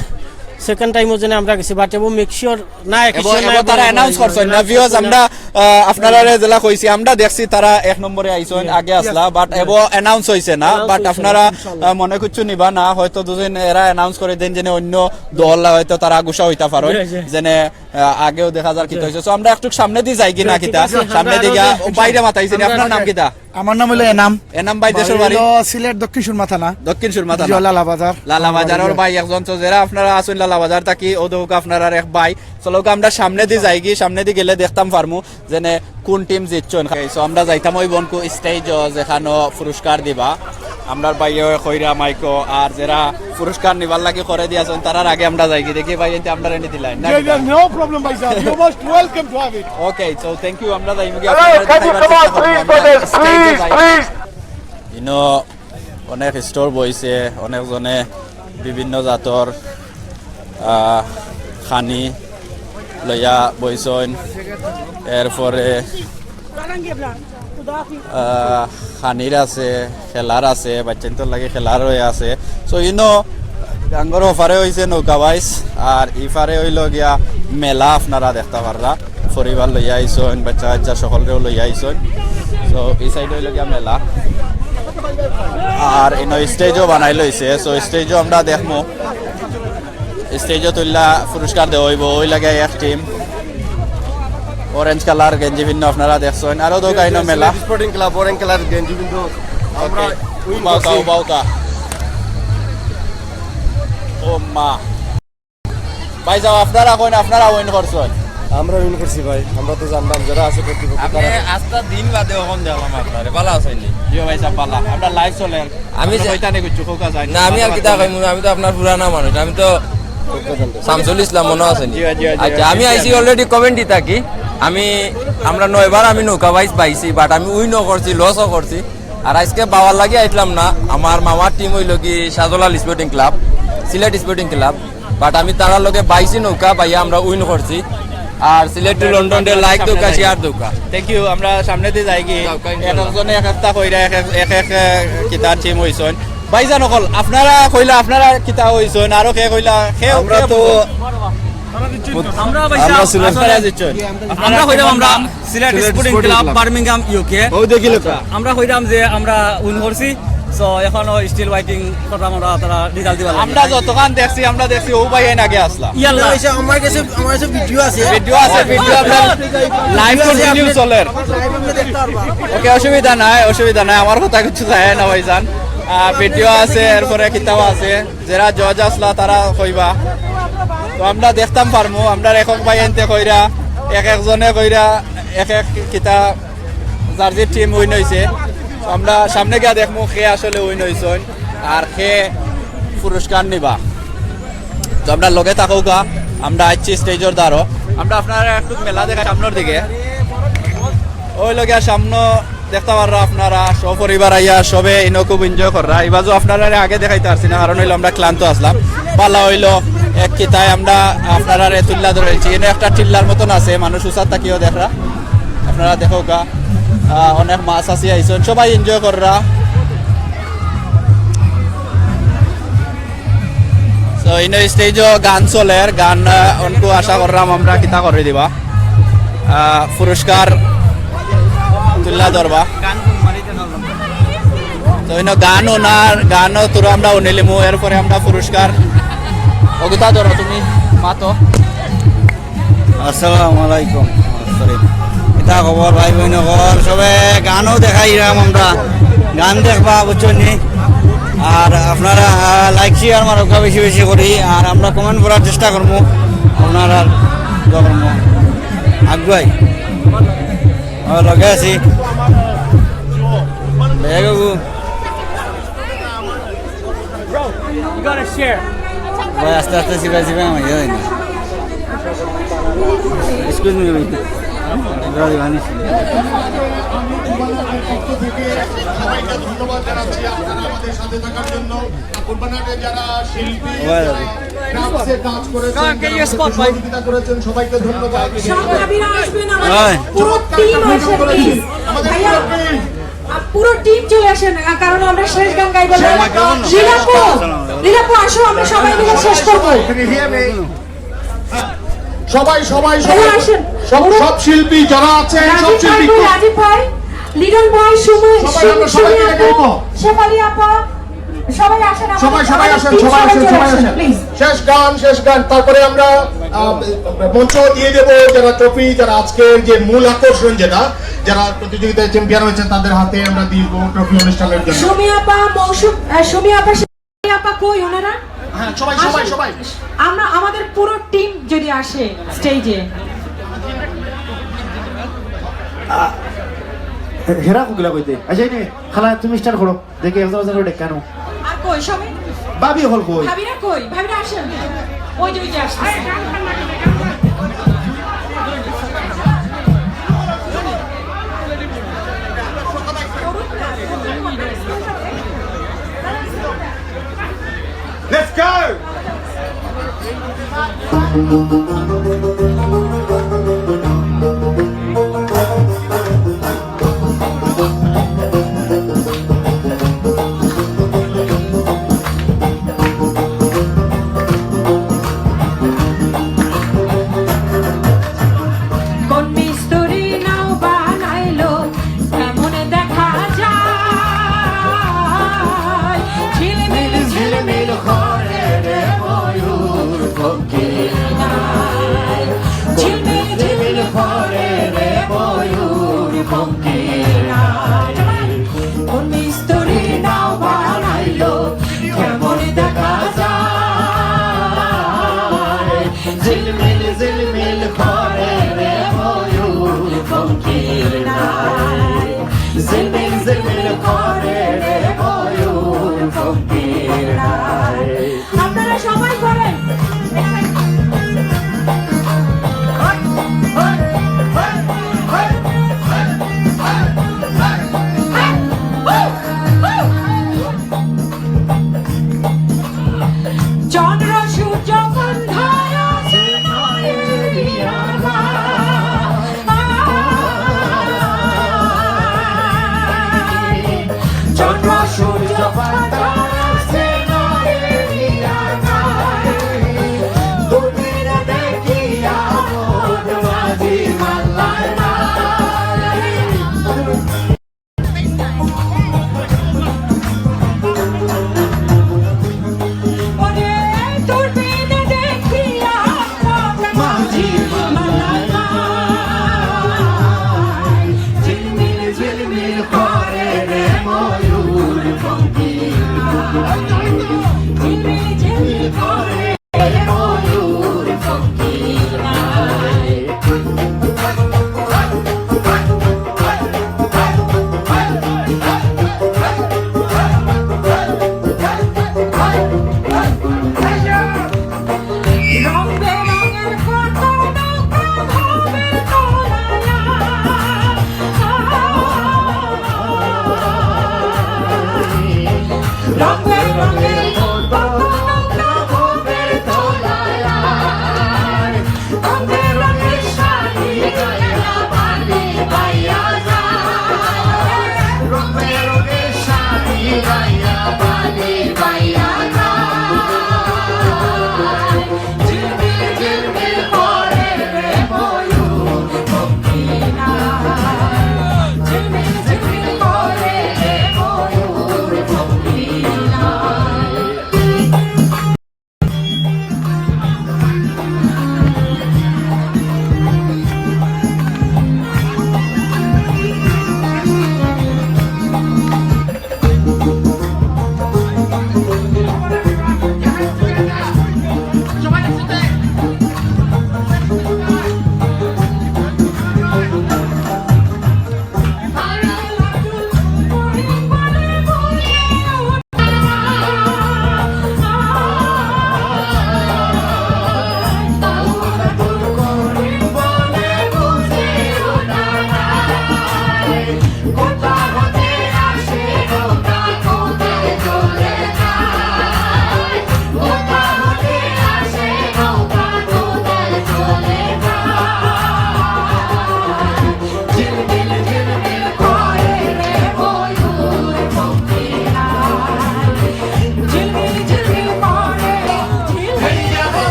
Second time-ও যেনে আমরা গেছি, but এবার make sure না, এবার, এবার তারা announce করছইন না, viewers, আমরা, আহ, আপনারারে যেলা কইছি, আমরা দেখছি তারা এক নম্বরে আইছইন, জি। আগে আসলা, but এবার announce অইছে না, announce but অইছে না, আপনারা, ইনশাআল্লাহ। আহ, মনে কিচ্ছু নিবা না, হয়তো দুদিন এরা announce করি দেইন যেনে অন্য দল হয়তো তারা গুসা অইতা পারইন, জি, জি। যেনে আহ, আগেও দেখা যার কিতা অইছে। So, আমরা একটু সামনেদি যাই কি না কিতা? ঠিক আছে, সামনেদি গিয়া, ও ভাইরে মাতাইছি নি, আপনার নাম কিতা? আমার নাম অইলো এনাম। এনাম ভাই, দেশর বাড়ি? অইলো সিলেট দক্ষিণ সুরমা থানা। দক্ষিণ সুরমা থানা। জি, লালাবাজার। লালাবাজার, ওর ভাই একজন। So, যেরা আপনারা আছইন লালাবাজার থাকি, ও দেখউক্কা আপনারার এক ভাই। চলউক্কা আমরা সামনেদি যাই কি, সামনেদি গেলে দেখতাম পারমু যেনে কোন টিম জিতছইন। So, আমরা যাইতাম ওই বনকু stage-ও, যেখানো পুরস্কার দিবা। আমরার ভাইও কইরা মাইকো, আর যেরা পুরস্কার নিবার লাগি করে দিয়াছইন, তারার আগে আমরা যাই কি দেখি ভাই, এতে আমরা রেডি দিলাই না জি, জি, কিতা? No problem, ভাই সাহেব। You most welcome to have it. OK, so thank you, আমরা যাইমু গিয়া। Hello, আপনারা can you দেখাইবার come চেষ্টা out, করবো, please, আমরা brothers? Stage-এ Please, যাই। Please. ইনো অনেক stall বইছে, অনেকজনে বিভিন্ন জাতর, আহ, খানি লইয়া বইছইন। এরপরে, আহ, খানির আছে, খেলার আছে, বাচ্চাইন্তর লাগি খেলার হয়ে আছে। So, ইনো গাঙ্গর ওপারে অইছে নৌকা বাইছ, আর ইপারে অইলো গিয়া মেলা আপনারা দেখতা পাররা। পরিবার লইয়া আইছইন, বাচ্চা কাচ্চা সকলরেও লইয়া আইছইন। So, ই side-এ অইলো গিয়া মেলা। আর ইনো stage-ও বানাই লইছে। So, stage-ও আমরা দেখমু। Stage-ও তুললা পুরস্কার দেওয়া অইবো। ওই লাগে এক team। Orange colour গেঞ্জি পিন্দা আপনারা দেখছইন। আরো দেখউক্কা ইনো মেলা। Sporting Club, orange colour গেঞ্জি পিন্দা। আমরা OK। উবাউক্কা, উবাউক্কা। ও মা। ভাই সাহেব, আপনারা কইন, আপনারা win করছইন। আমরা win করছি ভাই, আমরা তো জানলাম যারা আছে কর্তৃপক্ষ আপনি তারা। আস্তা দিন বাদে অখন দেখলাম আপনারে, ভালা আছইন নি? জি ভাই সাহেব, ভালা। আমরা live চলের। আমি আপনি যে কইতা নি কিছু, কউক্কা চাই। না, আমি আর কিতা কইমু, আমি তো আপনার পুরানা মানুষ, আমি তো শামসুল ইসলাম, মনো আছে নি? জি, জি, জি, আচ্ছা, জি, আমি জি, আইছি জি। Already Coventry থাকি। আমি, আমরা নয়বার আমি নৌকা বাইছ বাইছি, but আমি win-ও করছি, loss-ও করছি। আর আজকে বাবার লাগি আইতলাম না, আমার মামার team অইলো কি Shahjalal Sporting Club, Sylhet Sporting Club। But আমি তারার লগে বাইছি নৌকা বাইয়া আমরা win করছি। আর সিলেট to London-এ like দেউক্কা, share দেউক্কা। Thank you, আমরা সামনেদি যাই কি? যাউক্কা, ইনশাআল্লাহ। এক একজনে এক একটা কইরা এক এক, এক এক, এ, কিতা team অইছইন। ভাইজান অকল, আপনারা কইলা আপনারা কিতা অইছইন, আরো কে কইলা, কে, আমরা কে তো কইলা? আমরা ভাই আমরা সাহেব, সিলেট। আপনারা জিতছইন। আমরা কইলাম আমরা সিলেট Sylhet Sporting Sporting Club, Club। Birmingham, UK। ও দেখিলে তো। আমরা কইলাম যে আমরা win করছি, So, এখনো still waiting করলাম আমরা, তারা result দিবার লাগি। আমরা যতখান দেখছি, আমরা দেখছি, ও ভাই এন আগে আসলাম। ইয়াল্লা। অইছে, আমার কাছে, আমার কাছে ভিডিও আছে। ভিডিও আছে, ভিডিও আপনার live continue চলের। Live আপনি দেখতে পারবা। ওকে, অসুবিধা নাই, অসুবিধা নাই, আমার কথা কিছু যায় না ভাইজান। আহ, ভিডিও আছে, এরপরে কিতাব আছে, যারা জজ আসলা তারা কইবা। তো আমরা দেখতাম পারমু, আমরা একক ভাই এনতে কইরা, এক একজনে কইরা, এক এক কিতা জার্সির টিম উইন হইছে। তো আমরা সামনে গিয়া দেখমু কে আসলে উইন হইছইন আর কে পুরস্কার নিবা। তো আমরা লগে থাকউক্কা, আমরা আইছি স্টেজর দ্বারো। আমরা আপনারা একটু মেলা দেখাই সামনের দিকে। ওই লগে সামনে দেখতে পাররা আপনারা, সপরিবার আইয়া সবে ইনো খুব এনজয় কররা। ইবাজু আপনারা আগে দেখাইতে পারছি না, কারণ হইলো আমরা ক্লান্ত আসলাম। পালা হইলো এক কিতায় আমরা আপনারা তুল্লা ধরেছি। এনে একটা টিল্লার মতন আছে, মানুষ উসার তাকিও দেখরা। আপনারা দেখউক্কা, আহ, অনেক মাছ আসি আইছইন, সবাই এনজয় কররা। তো ইনো স্টেজও গান চলের, গান, আহ, অনকু আশা কররাম আমরা কিতা করি দিবা, আহ, পুরস্কার তুল্লা ধরবা। তো ইনো গান ওনার, গানও তোরা আমরা উনিলিমু, এরপরে আমরা পুরস্কার। অগুতা ধরো তুমি, মাতো। আসসালামু আলাইকুম। Sorry। কিতা খবর ভাই বইন অকল? সবে গানও দেখাইরাম আমরা। গান দেখবা, বুঝছো নি? আর আপনারা, আহ, like share মারউক্কা বেশি বেশি করি। আর আমরা comment করার চেষ্টা করমু। আপনারা দোয়া করমু। আগুয়াই। আর লগে আছি। বেগু। Bro, you gotta share. ভাই, আস্তে আস্তে চিপাই চিপাই আমার ইয়ে হয় না। Excuse me, ভাই। Bro, you want to see? সবাইকে ধন্যবাদ জানাচ্ছি আপনারা আমাদের সাথে থাকার জন্য। কোরবানাটে যারা শিল্পী, যারা ক্রাফটসে কাজ করেছেন, যারা আমাদেরকে সহযোগিতা করেছেন, সবাইকে ধন্যবাদ। সংগ্রামীরা আসবেন, আমাদের পুরো টিম আসেন, প্লিজ। ভাইয়া, আ, পুরো টিম চলে আসেন, আ, কারণ আমরা শেষ গান গাইবো। লীলাপু, লীলাপু, আসো, আমরা সবাই মিলে শেষ করবো। সবাই, সবাই, সবাই, ভাইয়া আসেন। সব, সব শিল্পী যারা আছেন, সব রাজীব ভাই, শিল্পী। রাজীব ভাই, লিটন ভাই, সুমন, সবাই, আমরা সবাই মিলে গাইবো। শেফালি আপা, সবাই আসেন, সবাই, সবাই আসেন, সবাই আসেন, সবাই আসেন। প্লিজ। শেষ গান, শেষ গান। তারপরে আমরা, আহ, মঞ্চ দিয়ে দেব যারা ট্রফি, যারা আজকের যে মূল আকর্ষণ, যেটা, যারা প্রতিযোগিতায় চ্যাম্পিয়ন হয়েছেন, তাদের হাতে আমরা দিয়ে দেবো ট্রফি অনুষ্ঠানের জন্য। সুমি আপা, মৌসুম, আহ, সুমি আপা, সুমি আপা কই ওনারা? হ্যাঁ, সবাই, সবাই, আসেন। সবাই। আমরা, আমাদের পুরো টিম যদি আসে স্টেজে। আহ, হেরা কুকিলা কইতে। আচ্ছা, এই নে, খালা, তুমি স্টার্ট করো। দেখি একজন একজন করে ডেকে আনো। আর কই সবাই? ভাবি হল কই? ভাবিরা কই? ভাবিরা আসেন। ওই যে, ওই যে আসছে। Let's go! কোন মিস্ত্রি নাও বানাইলো, কেমন দেখা যায়? ঝিলমিল ঝিলমিল করে রে ময়ূর পঙ্খির নাই। ঝিলমিল ঝিলমিল করে রে ময়ূর পঙ্খির নাই। কোন মিস্ত্রি নাও বানাইলো, কেমন দেখা যায়? ঝিলমিল ঝিলমিল করে রে ময়ূর পঙ্খির নাই। ঝিলমিল ঝিলমিল করে রে ময়ূর পঙ্খির নাই। আপনারা সবাই করেন। চন্দ্র সূর্য সন্ধ্যায় আসে নাই আমার।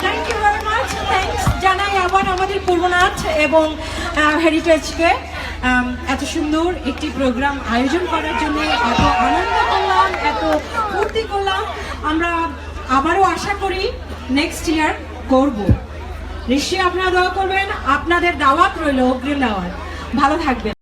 Thank you very much. Thanks জানাই আবার আমাদের পূর্বনাথ এবং হেরিটেজকে এত সুন্দর একটি প্রোগ্রাম আয়োজন করার জন্য। এত আনন্দ করলাম, এত ফুর্তি করলাম। আমরা আবারও আশা করি নেক্সট ইয়ার করব। নিশ্চয়ই আপনারা দোয়া করবেন। আপনাদের দাওয়াত রইল, অগ্রিম দাওয়াত। ভালো থাকবেন।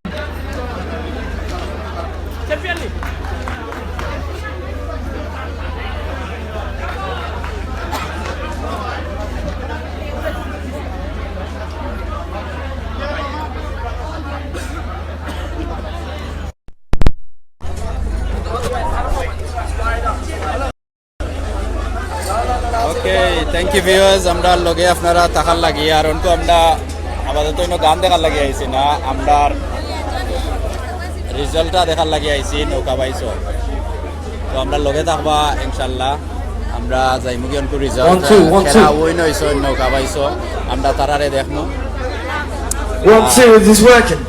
ওকে, থ্যাংক ইউ ভিউয়ার্স, আমরার লগে আপনারা থাকার লাগি। আর অনকু আমরা আপাতত অন্য গান দেখার লাগি আইছি না, আমরার রেজাল্টটা দেখার লাগি আইছি নৌকা বাইছ। তো আমরার লগে থাকবা ইনশাআল্লাহ। আমরা যাইমুগি অনকু result. One, two, one, two. খেলা উইন অইছে নৌকা বাইছ, আমরা তারারে দেখমু। One, two, is this working?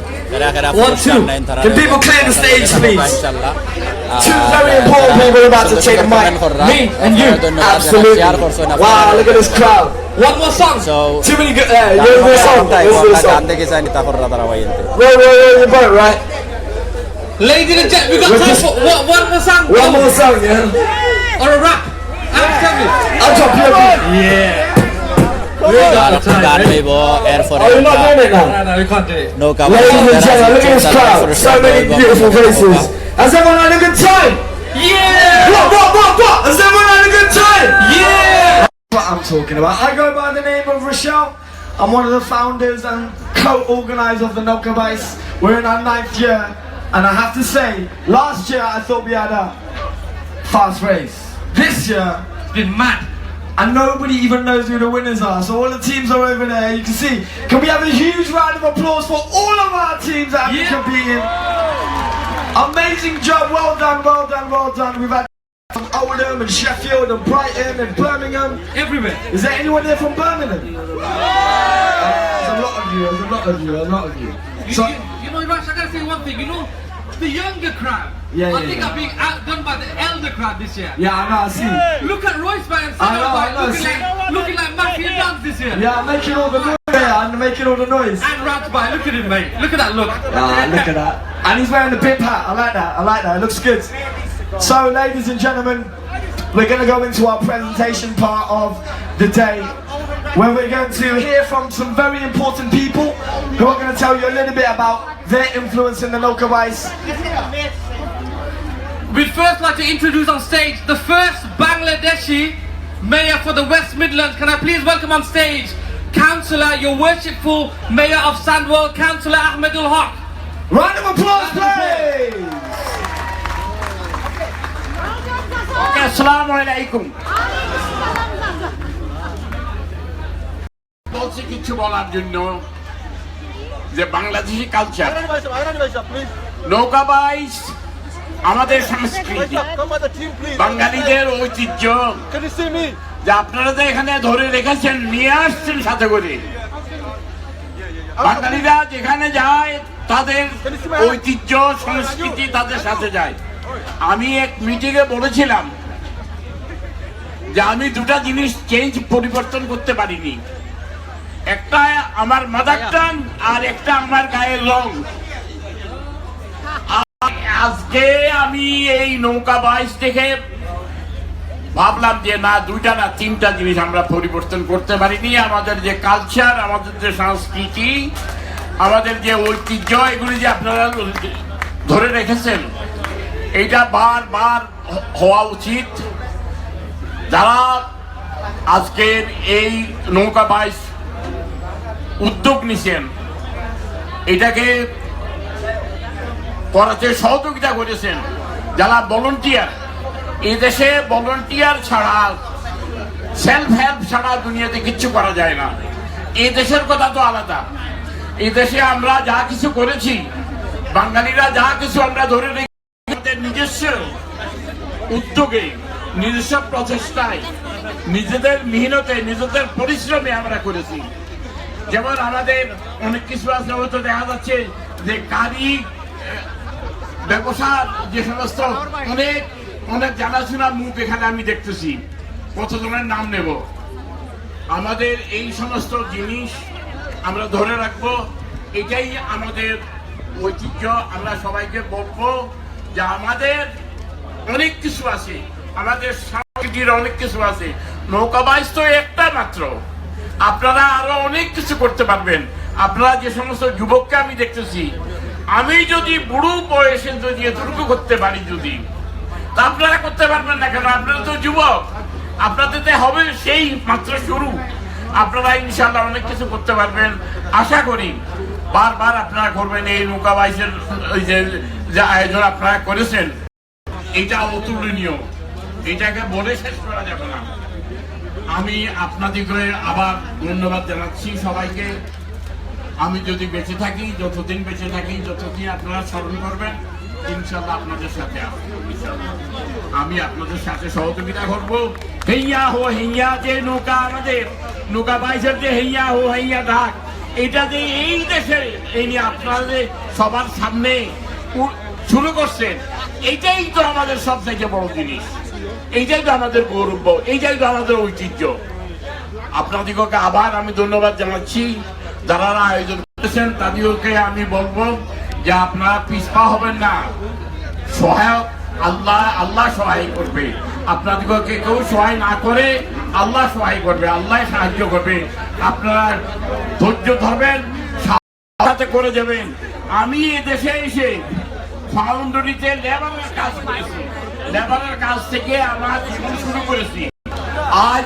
One, two. Can people clear the stage, please? Two very important people about to take the mic. Me and you. Absolutely. Wow, look at this crowd. One more song. Too many good, uh, one more song. One more song. Whoa, whoa, whoa, you're right. Ladies and gentlemen, we got time for one, one more song. One more song, yeah. Or a rap. I'll drop you a beat. Yeah. We got time. গান অইবো, এরপরে আমরা নৌকা বাইছ। Ladies and gentlemen, look at this crowd. So many beautiful faces. Has everyone had a good time? Yeah. What, what, what, what? Has everyone had a good time? Yeah. What I'm talking about. I go by the name of Rochelle. I'm one of the founders and co-organizer of the Nokabais. We're in our ninth year, and I have to say, last year I thought we had a fast race. This year, it's been mad. And nobody even knows who the winners are. So all the teams are over there. You can see. Can we have a huge round of applause for all of our teams that have been competing? Amazing job. Well done, well done, well done. We've had from Oldham and Sheffield and Brighton and Birmingham. Everywhere. Is there anyone here from Birmingham? There's a lot of you, there's a lot of you, a lot of you. You, so, you, you know, Rash, I gotta say one thing, you know, the younger crowd, yeah, I think, are being outdone by the elder crowd this year. Yeah, I know, I see. Look at Royce by and Saddam by, looking like, looking like mafia dons this year. Yeah, I'm making all the noise. Yeah, I'm making all the noise. And Raj by, look at him, mate. Look at that look. Ah, look at that. And he's wearing the bib hat. I like that. I like that. It looks good. So, ladies and gentlemen, we're going to go into our presentation part of the day, where we're going to hear from some very important people who are going to tell you a little bit about their influence in the Noka Vice. We'd first like to introduce on stage the first Bangladeshi mayor for the West Midlands. Can I please welcome on stage Councillor, your worshipful Mayor of Sandwell, Councillor Ahmedul Haq. Round of applause, please. Okay, আসসালামু আলাইকুম। বলছি কিছু বলার জন্য যে বাংলাদেশি কালচার, নৌকা বাইচ, আমাদের সংস্কৃতি, বাঙালিদের ঐতিহ্য, যে আপনারা যে এখানে ধরে রেখেছেন, নিয়ে আসছেন সাথে করে। বাঙালিরা যেখানে যায়, তাদের ঐতিহ্য, সংস্কৃতি তাদের সাথে যায়। আমি এক মিটিংয়ে বলেছিলাম যে আমি দুটা জিনিস চেঞ্জ, পরিবর্তন করতে পারিনি। একটা আমার মাদার টাং, আর একটা আমার গায়ের রং। আ- আজকে আমি এই নৌকা বাইচ দেখে ভাবলাম যে না, দুইটা না, তিনটা জিনিস আমরা পরিবর্তন করতে পারিনি। আমাদের যে কালচার, আমাদের যে সংস্কৃতি, আমাদের যে ঐতিহ্য, এগুলি যে আপনারা ধরে রেখেছেন, এটা বারবার হ- হওয়া উচিত। যারা আজকের এই নৌকা বাইচ উদ্যোগ নিছেন, এটাকে করাতে সহযোগিতা করেছেন যারা ভলান্টিয়ার, এই দেশে ভলান্টিয়ার ছাড়া, সেলফ হেল্প ছাড়া দুনিয়াতে কিচ্ছু করা যায় না। এই দেশের কথা তো আলাদা। এই দেশে আমরা যা কিছু করেছি, বাঙালিরা যা কিছু আমরা ধরে রেখে আমাদের নিজস্ব উদ্যোগে, নিজস্ব প্রচেষ্টায়, নিজেদের মেহনতে, নিজেদের পরিশ্রমে আমরা করেছি। যেমন আমাদের অনেক কিছু আছে, হয়তো দেখা যাচ্ছে যে গাড়ি, ব্যবসা, যে সমস্ত অনেক অনেক জানাশোনা মুখ এখানে আমি দেখতেছি, কতজনের নাম নেব। আমাদের এই সমস্ত জিনিস আমরা ধরে রাখবো, এটাই আমাদের ঐতিহ্য। আমরা সবাইকে বলবো যে আমাদের অনেক কিছু আছে, আমাদের সংস্কৃতির অনেক কিছু আছে। নৌকা বাইচ তো একটা মাত্র, আপনারা আরো অনেক কিছু করতে পারবেন। আপনারা যে সমস্ত যুবককে আমি দেখতেছি, আমি যদি বুড়ো বয়সে যদি এতটুকু করতে পারি যদি, তা আপনারা করতে পারবেন না কেন? আপনারা তো যুবক, আপনাদের তো হবে সেই মাত্র শুরু। আপনারা ইনশাআল্লাহ অনেক কিছু করতে পারবেন আশা করি। বারবার আপনারা করবেন এই নৌকা বাইচের ওই যে, যে আয়োজন আপনারা করেছেন, এটা অতুলনীয়, এটাকে বলে শেষ করা যাবে না। আমি আপনাদেরকে আবার ধন্যবাদ জানাচ্ছি সবাইকে। আমি যদি বেঁচে থাকি, যতদিন বেঁচে থাকি, যতদিন আপনারা স্মরণ করবেন, ইনশাআল্লাহ আপনাদের সাথে আছি। আমি আপনাদের সাথে সহযোগিতা করব। হেইয়া হো হেইয়া, যে নৌকা আমাদের, নৌকা বাইচের যে হেইয়া হো হেইয়া ডাক, এটা যে এই দেশে এনে আপনাদের সবার সামনে উ- শুরু করছেন, এইটাই তো আমাদের সব থেকে বড় জিনিস, এইটাই তো আমাদের গৌরব, এইটাই তো আমাদের ঐতিহ্য। আপনাদিগকে আবার আমি ধন্যবাদ জানাচ্ছি, যারা আয়োজন করেছেন তাদেরকে আমি বলবো যে আপনারা পিছপা হবেন না, সহায়ক আল্লাহ, আল্লাহ সহায় করবে। আপনাদিগকে কেউ সহায় না করে, আল্লাহ সহায় করবে, আল্লাহ সাহায্য করবে। আপনারা ধৈর্য ধরবেন, সাথে করে যাবেন। আমি এ দেশে এসে ফাউন্ডারিতে লেবারের কাজ করেছি, লেবারের কাজ থেকে আমার জীবন শুরু করেছি। আজ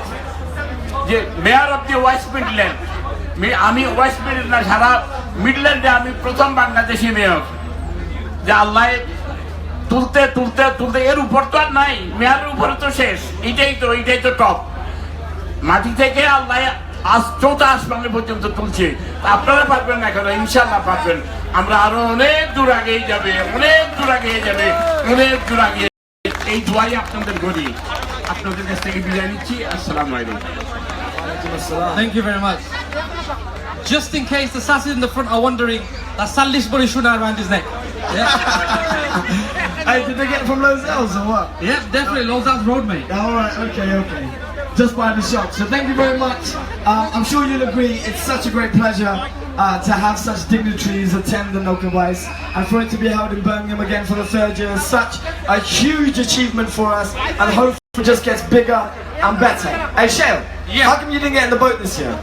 যে mayor of the West Midland, আমি ওয়েস্ট মিডল্যান্ড না, সারা মিডল্যান্ডে আমি প্রথম বাংলাদেশি মেয়র। যে আল্লাহ তুলতে তুলতে তুলতে এর উপর তো আর নাই, মেয়রের উপরে তো শেষ। এটাই তো, এটাই তো টপ। মাটি থেকে আল্লাহ আজ চৌদ্দ আসমানে পর্যন্ত তুলছে। তা আপনারা পারবেন না কেন? ইনশাআল্লাহ পারবেন। আমরা আরো অনেক দূর আগেই যাবে, অনেক দূর আগেই যাবে, অনেক দূর আগে। এই দোয়াই আপনাদের করি। আপনাদের কাছ থেকে বিদায় নিচ্ছি। আসসালামু আলাইকুম। Thank you very much. Just in case the sausage in the front are wondering, that's Salish Bori Shuna around his neck. Yeah. Hey, did they get it from Lozells or what? Yeah, definitely Lozells Road, mate. All right, okay, okay. Just by the shop. So thank you very much. Um, I'm sure you'll agree it's such a great pleasure uh, to have such dignitaries attend the Noka Bice and for it to be held in Birmingham again for the third year is such a huge achievement for us and hopefully it just gets bigger and better. Hey, Shale, Yeah. How come you didn't get in the boat this year?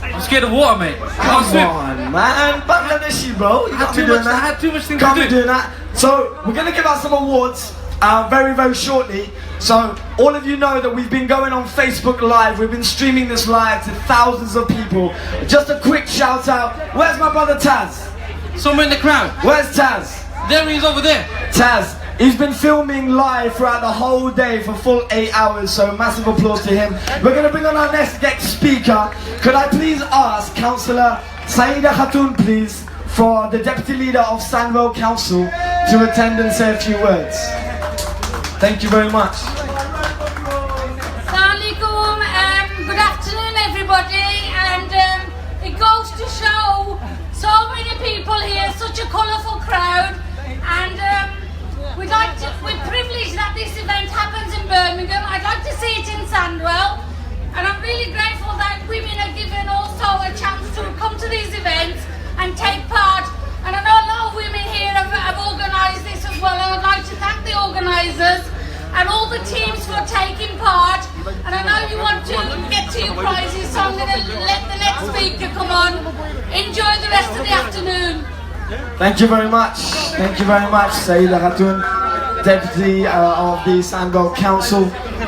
I'm scared of water, mate. Come on, man. Bangladeshi, bro. You I had can't be too doing much. I that. Had too much things Can't to be do. Doing that. So we're gonna give out some awards uh, very, very shortly. So all of you know that we've been going on Facebook Live. We've been streaming this live to thousands of people. Just a quick shout out. Where's my brother Taz? Somewhere in the crowd. Where's Taz? There he is over there. Taz. He's been filming live throughout the whole day for full eight hours, so massive applause to him. We're going to bring on our next guest speaker. Could I please ask Councillor Saida Khatun, please, for the Deputy Leader of Sandwell Council to attend and say a few words. Thank you very much. Assalamualaikum. Um, good afternoon, everybody. And um, it goes to show so many people here, such a colourful crowd. And um, we'd like to, we're privileged that this event happens in Birmingham. I'd like to see it in Sandwell. And I'm really grateful that women are given also a chance to come to these events and take part. And I know a lot of women here have, have organised this as well. And I'd like to thank the organisers and all the teams for taking part. And I know you want to get to your prizes, so I'm going to let the next speaker come on. Enjoy the rest of the afternoon. Thank you very much. Thank you very much, Saida Khatun, Deputy uh, of the Sandwell Council.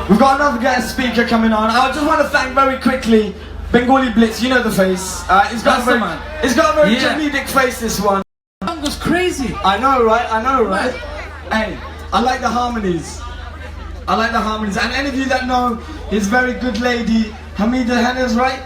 We've got another guest speaker coming on. I just want to thank very quickly Bengali Blitz. You know the face. Uh, he's got That's a very, the man. He's got a very Yeah. comedic face. This one. That was crazy. I know, right? I know, right? Hey, I like the harmonies. I like the harmonies. And any of you that know his very good lady, Hamida Hennas, right?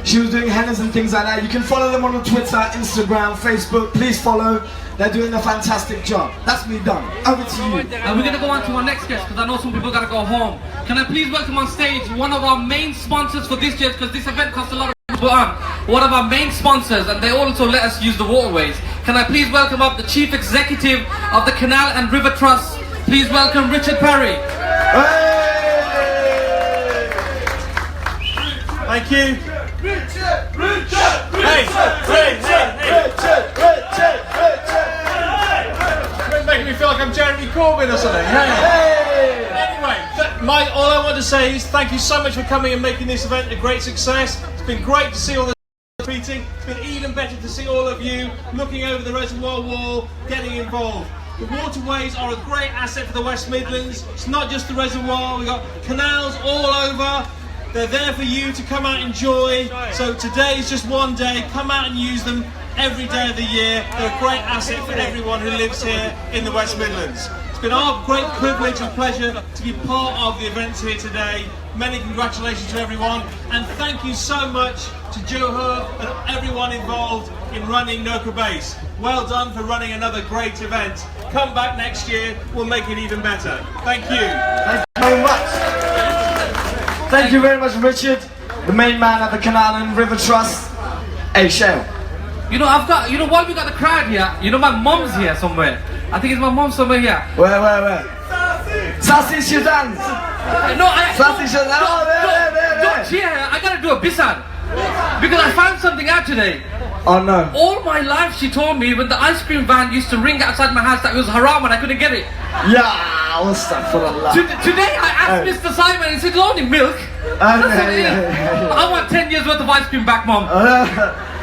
She was doing hennas and things like that. You can follow them on Twitter, Instagram, Facebook. Please follow. They're doing a fantastic job. That's me done. Over to you. And we're going to go on to our next guest because I know some people got to go home. Can I please welcome on stage one of our main sponsors for this year, because this event costs a lot of money to put on. One of our main sponsors, and they also let us use the waterways. Can I please welcome up the Chief Executive of the Canal and River Trust? Please welcome Richard Parry. Hey! Thank you. Richard, Richard, hey, hey, hey, hey. You're making me feel like I'm Jeremy Corbyn or something. Hey. Anyway, th- my all I want to say is thank you so much for coming and making this event a great success. It's been great to see all the meeting. It's been even better to see all of you looking over the reservoir wall, getting involved. The waterways are a great asset for the West Midlands. It's not just the reservoir, we've got canals all over. They're there for you to come out and enjoy. So today is just one day. Come out and use them every day of the year. They're a great asset for everyone who lives here in the West Midlands. It's been our great privilege and pleasure to be part of the events here today. Many congratulations to everyone, and thank you so much to Johor and everyone involved in running Noka Base. Well done for running another great event. Come back next year, we'll make it even better. Thank you. Thank you very much. Thank you very much, Richard, the main man at the Canal and River Trust. Hey, Shale. You know, I've got, you know, while we got the crowd here, you know, my mum's here somewhere. I think it's my mum somewhere here. Where, where, where? Sassy Shazan. No, I, Sassy Shazan. Oh, there, there, there, there. Don't cheer her. I got to do a bisan. Because I found something out today. Oh, no. All my life she told me when the ice cream van used to ring outside my house that it was haram and I couldn't get it. Yeah, what's that for Allah? To- today I asked Hey. Mister Simon, he said, "Only milk." Ah, That's yeah, it. yeah, yeah. I want ten years worth of ice cream back, Mum. Uh,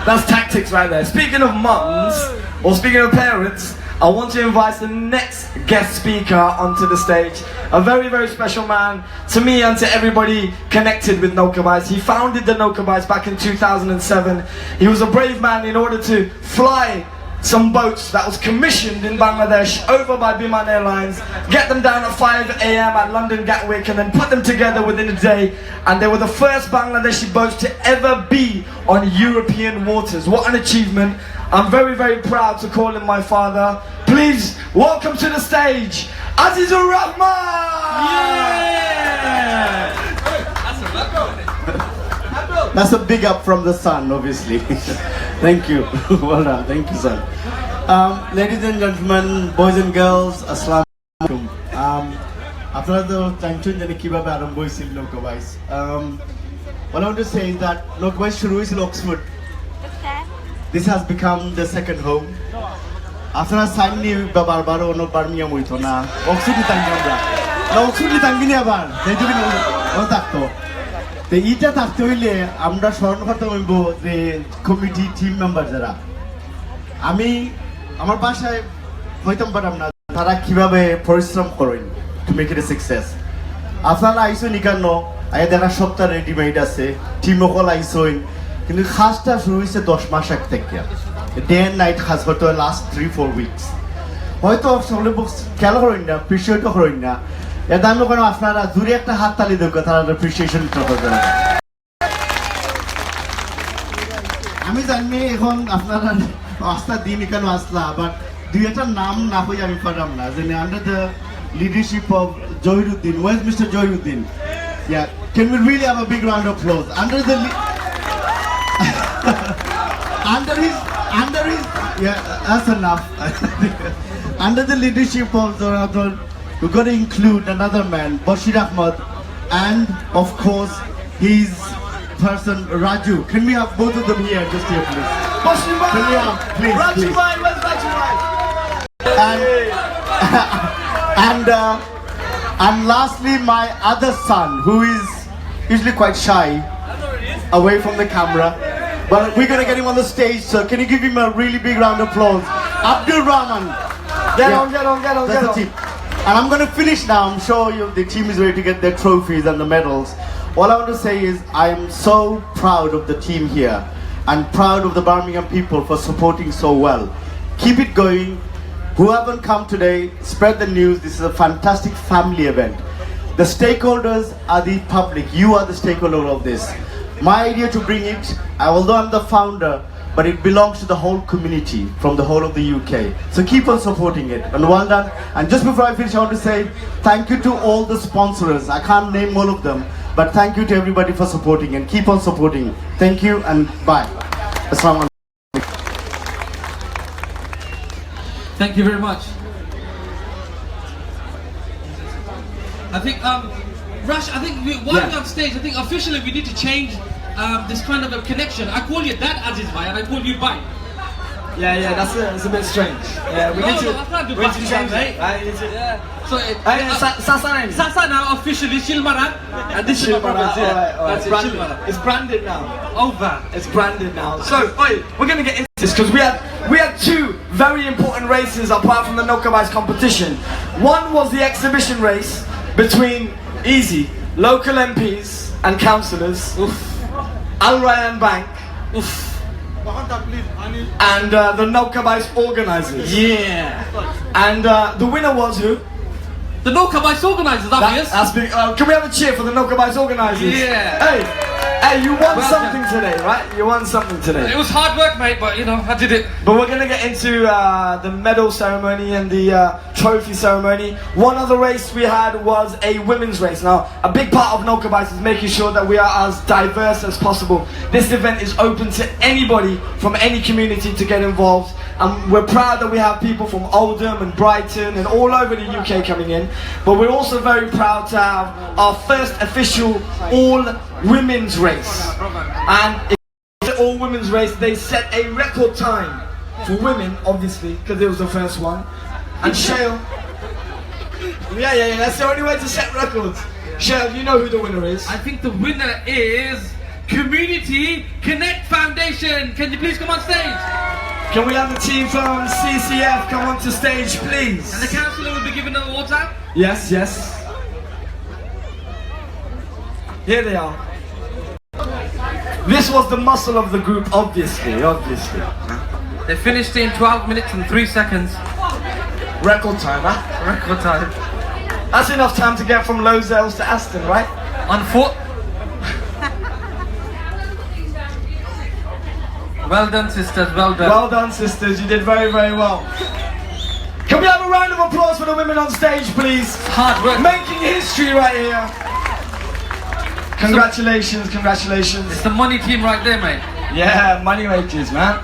that's tactics right there. Speaking of mums, or speaking of parents, I want to invite the next guest speaker onto the stage. A very, very special man to me and to everybody connected with Noka Bais. He founded the Noka Bais back in two thousand seven. He was a brave man in order to fly some boats that was commissioned in Bangladesh over by Biman Airlines, get them down at five a.m. at London Gatwick, and then put them together within a day. And they were the first Bangladeshi boats to ever be on European waters. What an achievement. I'm very, very proud to call him my father. Please welcome to the stage, Azizur Rahman! That's a big up from the son, obviously. Thank you. Well done. Thank you, son. Um, ladies and gentlemen, boys and girls, Assalamu Um, আপনারা তো জানছেন যে কিভাবে আরম্ভ হয়েছিল নৌকা বাইস। Um, what I want to say is that নৌকা বাইস শুরু হয়েছিল Oxford. This has become the second home. আপনারা সাইন নিয়ে বা বারবার অন্য বার্মিংহাম হইতো না, অক্সফোর্ডে থাকি আমরা। না, অক্সফোর্ডে থাকি নি আবার, এই জন্য ও থাকতো। তো এইটা থাকতে হইলে আমরা স্মরণ করতে হইব যে কমিটি টিম মেম্বার যারা, আমি আমার বাসায় হইতাম পারতাম না, তারা কিভাবে পরিশ্রম করেন to make it a success. আপনারা আইসেন এখানো, আগে দেখা সপ্তাহ রেডিমেড আছে, টিম অকল আইসেন, কিন্তু কাজটা শুরু হয়েছে দশ মাস আগ থেকে। ডে অ্যান্ড নাইট কাজ করতে হয় লাস্ট থ্রি ফোর উইকস। হয়তো সকলে বুঝ-, খেয়াল করেন না, অ্যাপ্রিসিয়েটও করেন না। এর দামে কোনো আপনারা জুড়ে একটা হাততালি দেউক্কা, তারা অ্যাপ্রিসিয়েশন করতে। আমি জানি এখন আপনারা আস্তা দিন এখানে আসলা, বাট দুই একটা নাম না হই আমি পারলাম না, যেন under the leadership of Johiruddin. Where's Mister Johiruddin? Yeah, can we really have a big round of applause? Under the le- under his, under his, yeah, that's enough. Under the leadership of Johiruddin, we're going to include another man, Bashir Ahmed, and of course, his person, Raju. Can we have both of them here, just here, please? Can we have, please, Raju please? Bhai, where's Raju Bhai? And, and, uh, and lastly, my other son, who is usually quite shy, away from the camera. But we're gonna get him on the stage, so can you give him a really big round of applause? Abdul Rahman. Get on, get on, get on, that's get the on. Team. And I'm gonna finish now. I'm sure you, the team is ready to get their trophies and the medals. All I want to say is I am so proud of the team here and proud of the Birmingham people for supporting so well. Keep it going. Who haven't come today, spread the news. This is a fantastic family event. The stakeholders are the public. You are the stakeholder of this. My idea to bring it, although I'm the founder, but it belongs to the whole community from the whole of the U K. So keep on supporting it. And well done. And just before I finish, I want to say thank you to all the sponsors. I can't name all of them, but thank you to everybody for supporting and keep on supporting. Thank you and bye. Assalamu alaikum. Thank you very much. I think, um, Rush, I think we, while Yeah. we're on stage, I think officially we need to change um, this kind of a connection. I call you Dad Aziz Bhai and I call you Bhai. Yeah, yeah, that's a, that's a bit strange. Yeah, we No, need to, no, I can't do we need to Pakistan, change mate. it. I need to, Yeah. So, it, I, uh, Sa- Sasa name. Sasa now officially Shilmaran, and this is my Shilmaran, brothers. Yeah. Alright, alright. That's It's it, branded. Shilmaran. It's branded now. Over. It's branded now. So, oi, we're gonna get into this because we had we had two very important races apart from the Nokabais competition. One was the exhibition race between easy local M Ps and councillors, Al Rayyan Bank, and uh, the Nokabais organisers. Yeah. And uh, the winner was who? The Nokabais organisers, That- obvious. that's big. Uh, can we have a cheer for the Nokabais organisers? Yeah. Hey, hey, you won Well something done. Today, right? You won something today. It was hard work, mate, but you know, I did it. But we're gonna get into uh, the medal ceremony and the uh, trophy ceremony. One other race we had was a women's race. Now, a big part of Nokabais is making sure that we are as diverse as possible. This event is open to anybody from any community to get involved. And we're proud that we have people from Oldham and Brighton and all over the U K coming in. But we're also very proud to have our first official all women's race. And it's an all women's race. They set a record time for women, obviously, because it was the first one. And Shale. Yeah, yeah, yeah. That's the only way to set records. Shale, you know who the winner is. I think the winner is Community Connect Foundation. Can you please come on stage? Can we have the team from C C F come onto stage, please? And the councillor will be given an award out. Yes, yes. Here they are. This was the muscle of the group, obviously, obviously. They finished in twelve minutes and three seconds. Record time, huh? Record time. That's enough time to get from Lozells to Aston, right? On foot. Well done, sisters. Well done. Well done, sisters. You did very, very well. Can we have a round of applause for the women on stage, please? Hard work. Making history right here. Congratulations, congratulations. It's the money team right there, mate. Yeah, money makers, man.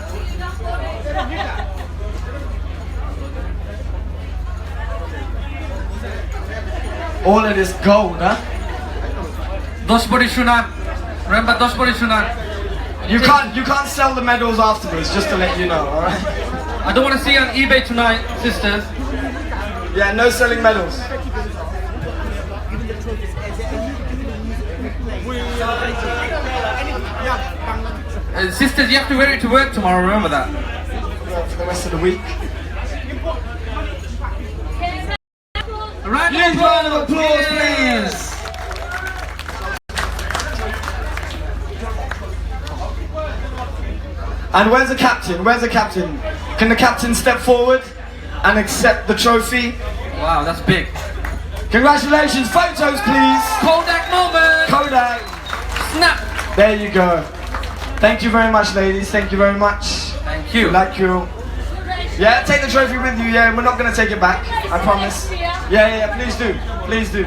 All of this gold, huh? দশ ভরি সোনা. Remember, দশ ভরি সোনা. You can't you can't sell the medals afterwards, just to let you know, alright? I don't want to see you on eBay tonight, sisters. Yeah, no selling medals. Uh, sisters, you have to wear it to work tomorrow, remember that. For the rest of the week. Round Please, round of applause, please. And where's the captain? Where's the captain? Can the captain step forward and accept the trophy? Wow, that's big. Congratulations, photos please. Kodak moment. Kodak. Snap. There you go. Thank you very much, ladies. Thank you very much. Thank We you. like you. Yeah, take the trophy with you. Yeah, we're not gonna take it back. I promise. Yeah, yeah, yeah, please do. Please do.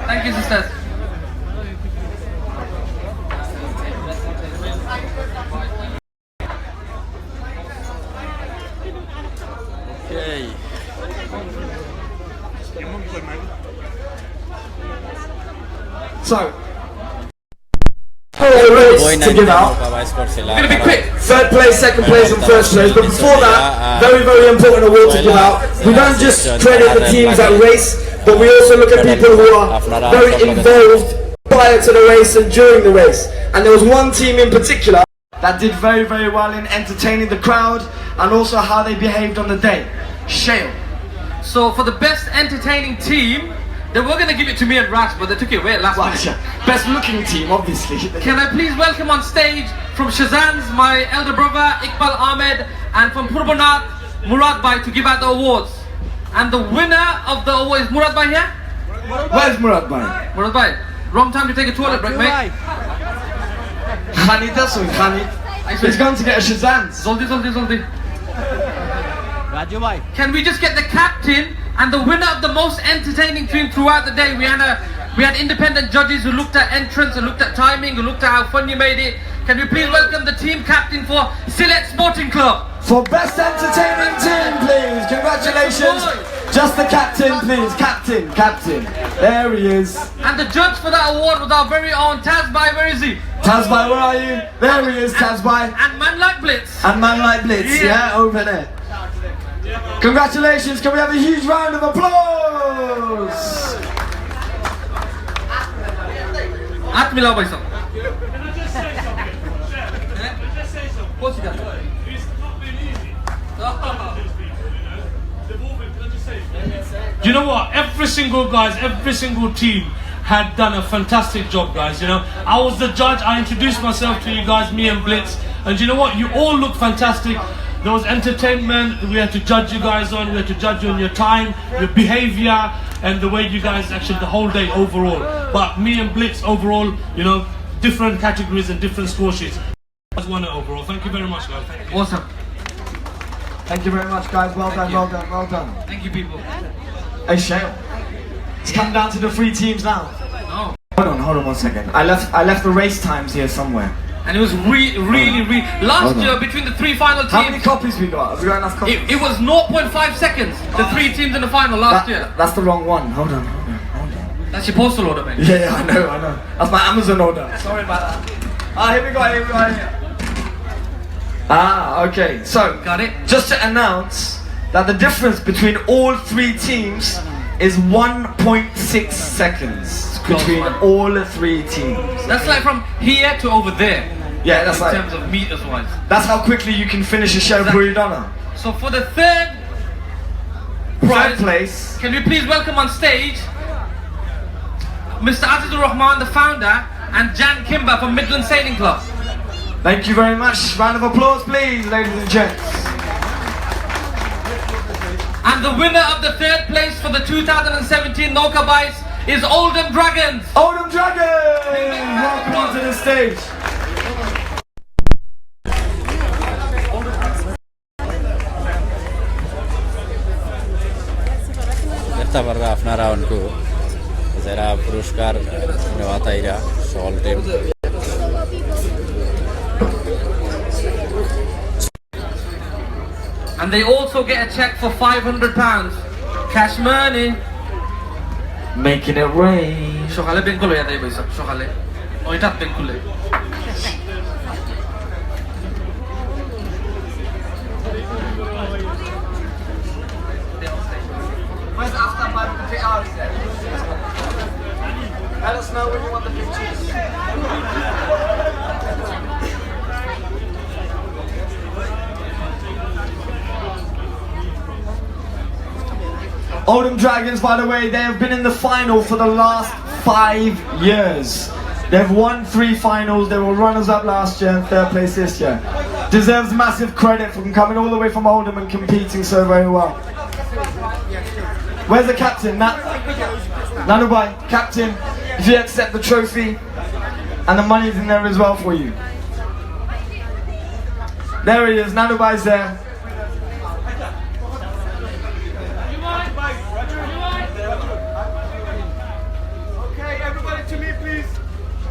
Thank you, sisters. So, a race to give out. Gonna be quick. Third place, second place, and first place. But before that, very, very important award to give out. We don't just credit the teams that race, but we also look at people who are very involved prior to the race and during the race. And there was one team in particular that did very, very well in entertaining the crowd and also how they behaved on the day. Shale. So for the best entertaining team, they were gonna give it to me and Ras, but they took it away last minute. Best looking team, obviously. Can I please welcome on stage from Shazanz, my elder brother, Iqbal Ahmed, and from Purbonath, Murad Bhai, to give out the awards. And the winner of the award, is Murad Bhai here? Where's Murad Bhai? Murad Bhai, wrong time to take a toilet break, mate. Khalid, that's what Khalid. He's going to get a Shazanz. Zoldi, zoldi, zoldi. Raju bhai. Can we just get the captain and the winner of the most entertaining team throughout the day? We had a we had independent judges who looked at entrance, who looked at timing, who looked at how fun you made it. Can we please welcome the team captain for Sylhet Sporting Club? For best entertaining team, please. Congratulations. Just the captain, please. Captain, captain. There he is. And the judge for that award was our very own Taz Bhai. Where is he? Taz Bhai, where are you? There he is, Taz Bhai. And Man Like Blitz. And Man Like Blitz, yeah, over there. Congratulations, can we have a huge round of applause? At Mila Bhai. You know what? Every single, guys, every single team had done a fantastic job, guys. You know, I was the judge. I introduced myself to you guys, me and Blitz, and you know what? You all look fantastic. There was entertainment. We had to judge you guys on. We had to judge you on your time, your behavior, and the way you guys acted the whole day overall. But me and Blitz overall, you know, different categories and different score sheets. That's one overall. Thank you very much, guys. Thank you. Awesome. Thank you very much, guys. Well done, well done, well done. Thank you, people. Hey, Shale. It's come down to the three teams now. No. Hold on, hold on one second. I left, I left the race times here somewhere. And it was re- really, really last Hold on. Year between the three final teams. How many copies we got? Have we got enough copies? It, it was zero point five seconds. The three teams in the final last That- year. That's the wrong one. Hold on, hold on, hold on. That's your postal order, mate. Yeah, yeah, I know, I know. That's my Amazon order. Sorry about that. Ah, here we go, here we go. Here we go. Ah, okay. So, Got it. Just to announce that the difference between all three teams is one point six seconds Close between one. All the three teams. That's like from here to over there. Yeah, that's In like terms of meters wise. That's how quickly you can finish a Shale Puri Doner. So for the third Third prize, place. Can we please welcome on stage Mister Azizur Rahman, the founder, and Jan Kimber from Midland Sailing Club. Thank you very much. Round of applause, please, ladies and gents. And the winner of the third place for the two thousand seventeen Noka Bites is Oldham Dragons. Oldham Dragons, welcome onto the stage. দেখতা পাররা আপনারা অনকু যারা পুরস্কার নেওয়াত আইরা, সকল team. And they also get a check for five hundred pounds. Cash money. Making it rain. সকালে ব্যাংক খুলে যায় ভাই সাহেব, সকালে নয়টাত ব্যাংক খুলে। Where's after party? Let us know when you want the pictures. Oldham Dragons, by the way, they have been in the final for the last five years. They've won three finals. They were runners-up last year and third place this year. Deserves massive credit for coming all the way from Oldham and competing so very well. Where's the captain? Na- Nanubai, captain, if you accept the trophy, and the money's in there as well for you. There he is, Nanubai's there. Okay, everybody to me, please.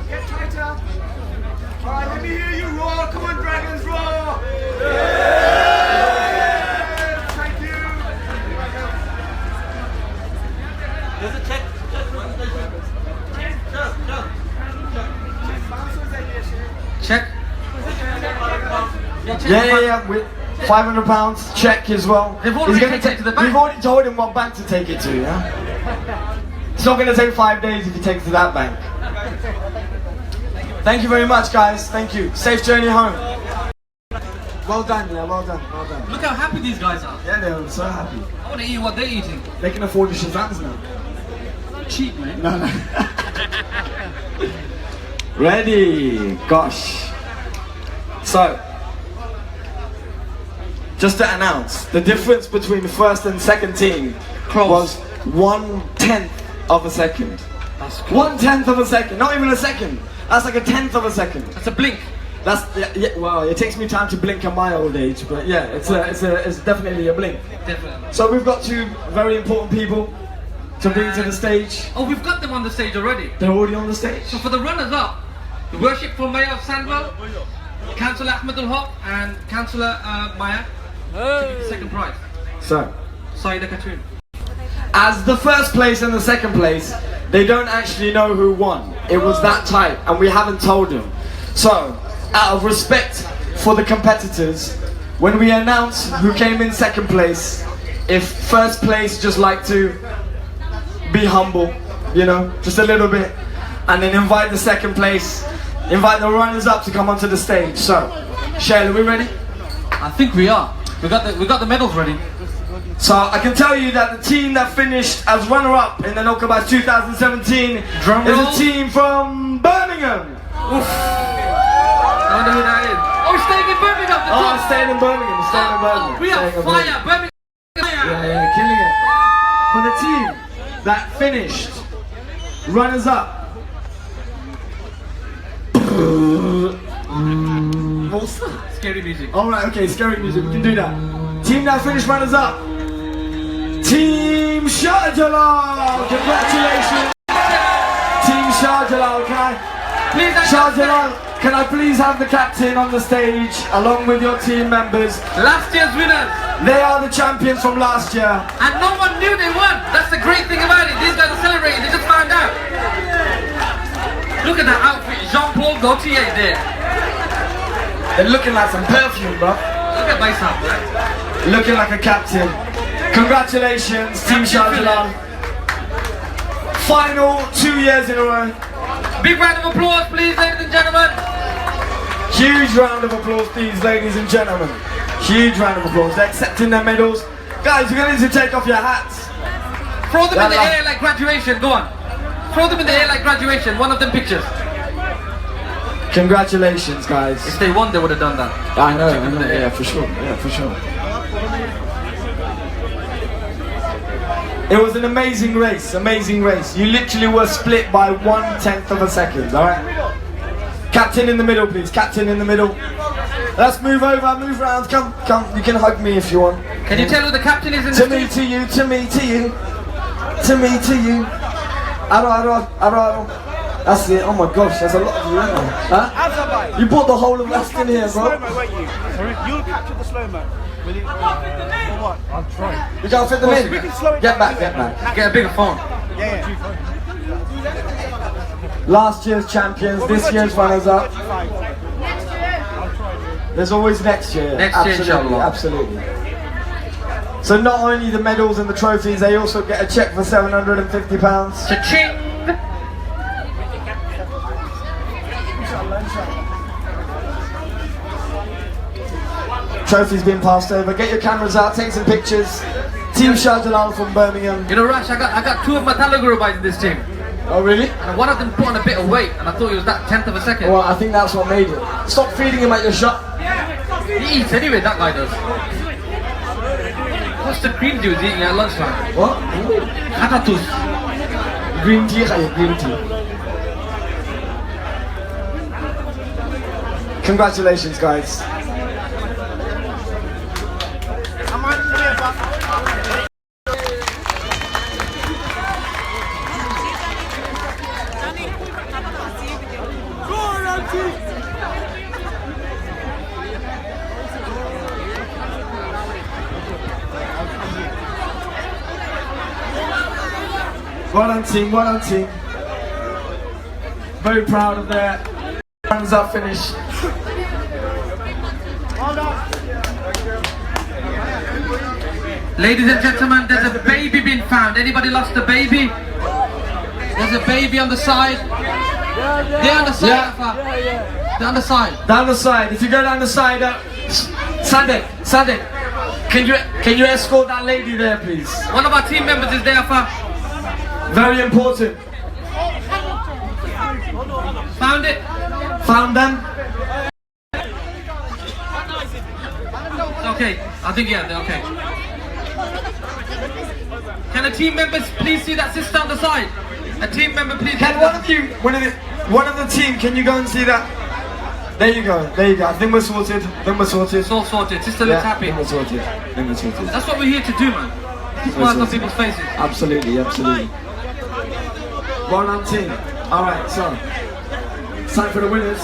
Get tighter. All right, let me hear you roar. Come on, Dragons, roar. Thank you. There's a check. Check, check, check. Check. Yeah, yeah, yeah. With five hundred pounds, check as well. They've already taken it to the bank. We've already told him what bank to take it to, yeah? It's not gonna take five days if you take it to that bank. Thank you very much, guys. Thank you. Safe journey home. Well done, yeah, well done, well done. Look how happy these guys are. Yeah, they're so happy. I wanna eat what they're eating. They can afford the Shazams now. Cheap, man. No, no. Ready? Gosh. So, just to announce, the difference between the first and second team was one tenth of a second. That's close. One tenth of a second, not even a second. That's like a tenth of a second. That's a blink. That's, yeah, yeah, well, it takes me time to blink at my old age, but yeah, it's a, it's a, it's definitely a blink. Definitely. So we've got two very important people to bring to the stage. Oh, we've got them on the stage already. They're already on the stage. So for the runners-up, the Worshipful Mayor of Sandwell, Councillor Ahmedul Haq and Councillor, uh, Maya, to give the second prize. So, Saida Khatun. As the first place and the second place, they don't actually know who won. It was that tight, and we haven't told them. So, out of respect for the competitors, when we announce who came in second place, if first place just like to be humble, you know, just a little bit, and then invite the second place, invite the runners up to come onto the stage. So, Shale, are we ready? I think we are. We got the, we got the medals ready. So I can tell you that the team that finished as runner-up in the Nokabas two thousand seventeen is a team from Birmingham. Oof. I wonder who that is. Oh, staying in Birmingham. Oh, staying in Birmingham. Staying in Birmingham. We are fire. Birmingham. Yeah, yeah, killing it. For the team that finished runners-up. What's that? Scary music. All right, okay, scary music. We can do that. Team that finished runners-up. Team Shah Jalal. Congratulations. Team Shah Jalal, can I? Please, Shah Jalal, can I please have the captain on the stage along with your team members? Last year's winners. They are the champions from last year. And no one knew they won. That's the great thing about it. These guys are celebrating. They just found out. Look at that outfit. Jean-Paul Gaultier there. They're looking like some perfume, bro. Look at Baisam, man. Looking like a captain. Congratulations, Team Shah Jalal. Final two years in a row. Big round of applause, please, ladies and gentlemen. Huge round of applause, please, ladies and gentlemen. Huge round of applause. They're accepting their medals. Guys, you're gonna need to take off your hats. Throw them in the air like graduation. Go on. Throw them in the air like graduation. One of them pictures. Congratulations, guys. If they won, they would have done that. I know, I know, yeah, for sure, yeah, for sure. It was an amazing race, amazing race. You literally were split by one tenth of a second, all right? Captain in the middle, please. Captain in the middle. Let's move over, move round. Come, come. You can hug me if you want. Can you tell who the captain is in this team? To me, to you, to me, to you. To me, to you. Aro, aro, aro, aro. That's it. Oh my gosh, that's a lot of you, isn't there? Huh? You brought the whole of Aston here, bro. Slow-mo, won't you? You'll capture the slow-mo. Will you? For what? I'll try. You can't fit them in. We can slow it down. Get back, get back. Get a bigger phone. Last year's champions, this year's runners-up. There's always next year. Next year, absolutely, inshallah. Absolutely. So not only the medals and the trophies, they also get a cheque for seven hundred and fifty pounds. Cha-ching! Trophies being passed over. Get your cameras out, take some pictures. Team Shah Jalal from Birmingham. You know, Rash, I got, I got two of my Talaguru boys in this team. Oh, really? And one of them put on a bit of weight, and I thought he was that tenth of a second. Well, I think that's what made it. Stop feeding him at your shop. He eats anyway, that guy does. What's the green dude eating at lunchtime? What? Hatatus. Green tea, yeah, green tea. Congratulations, guys. Well done, team. Well done, team. Very proud of that. Hands up finish. Ladies and gentlemen, there's a baby been found. Anybody lost a baby? There's a baby on the side. They're on the side, yeah. They're on the side. Down the side. If you go down the side, uh, Sunday, Sunday, can you, can you escort that lady there, please? One of our team members is there, Afa. Very important. Found it. Found them. Okay, I think, yeah, they're okay. Can the team members please see that sister on the side? A team member, please. Can one of you, one of the, one of the team, can you go and see that? There you go, there you go. I think we're sorted. I think we're sorted. It's all sorted. Sister looks happy. I think we're sorted. I think we're sorted. That's what we're here to do, man. Keep smiles on people's faces. Absolutely, absolutely. Well done, team. All right, so it's time for the winners.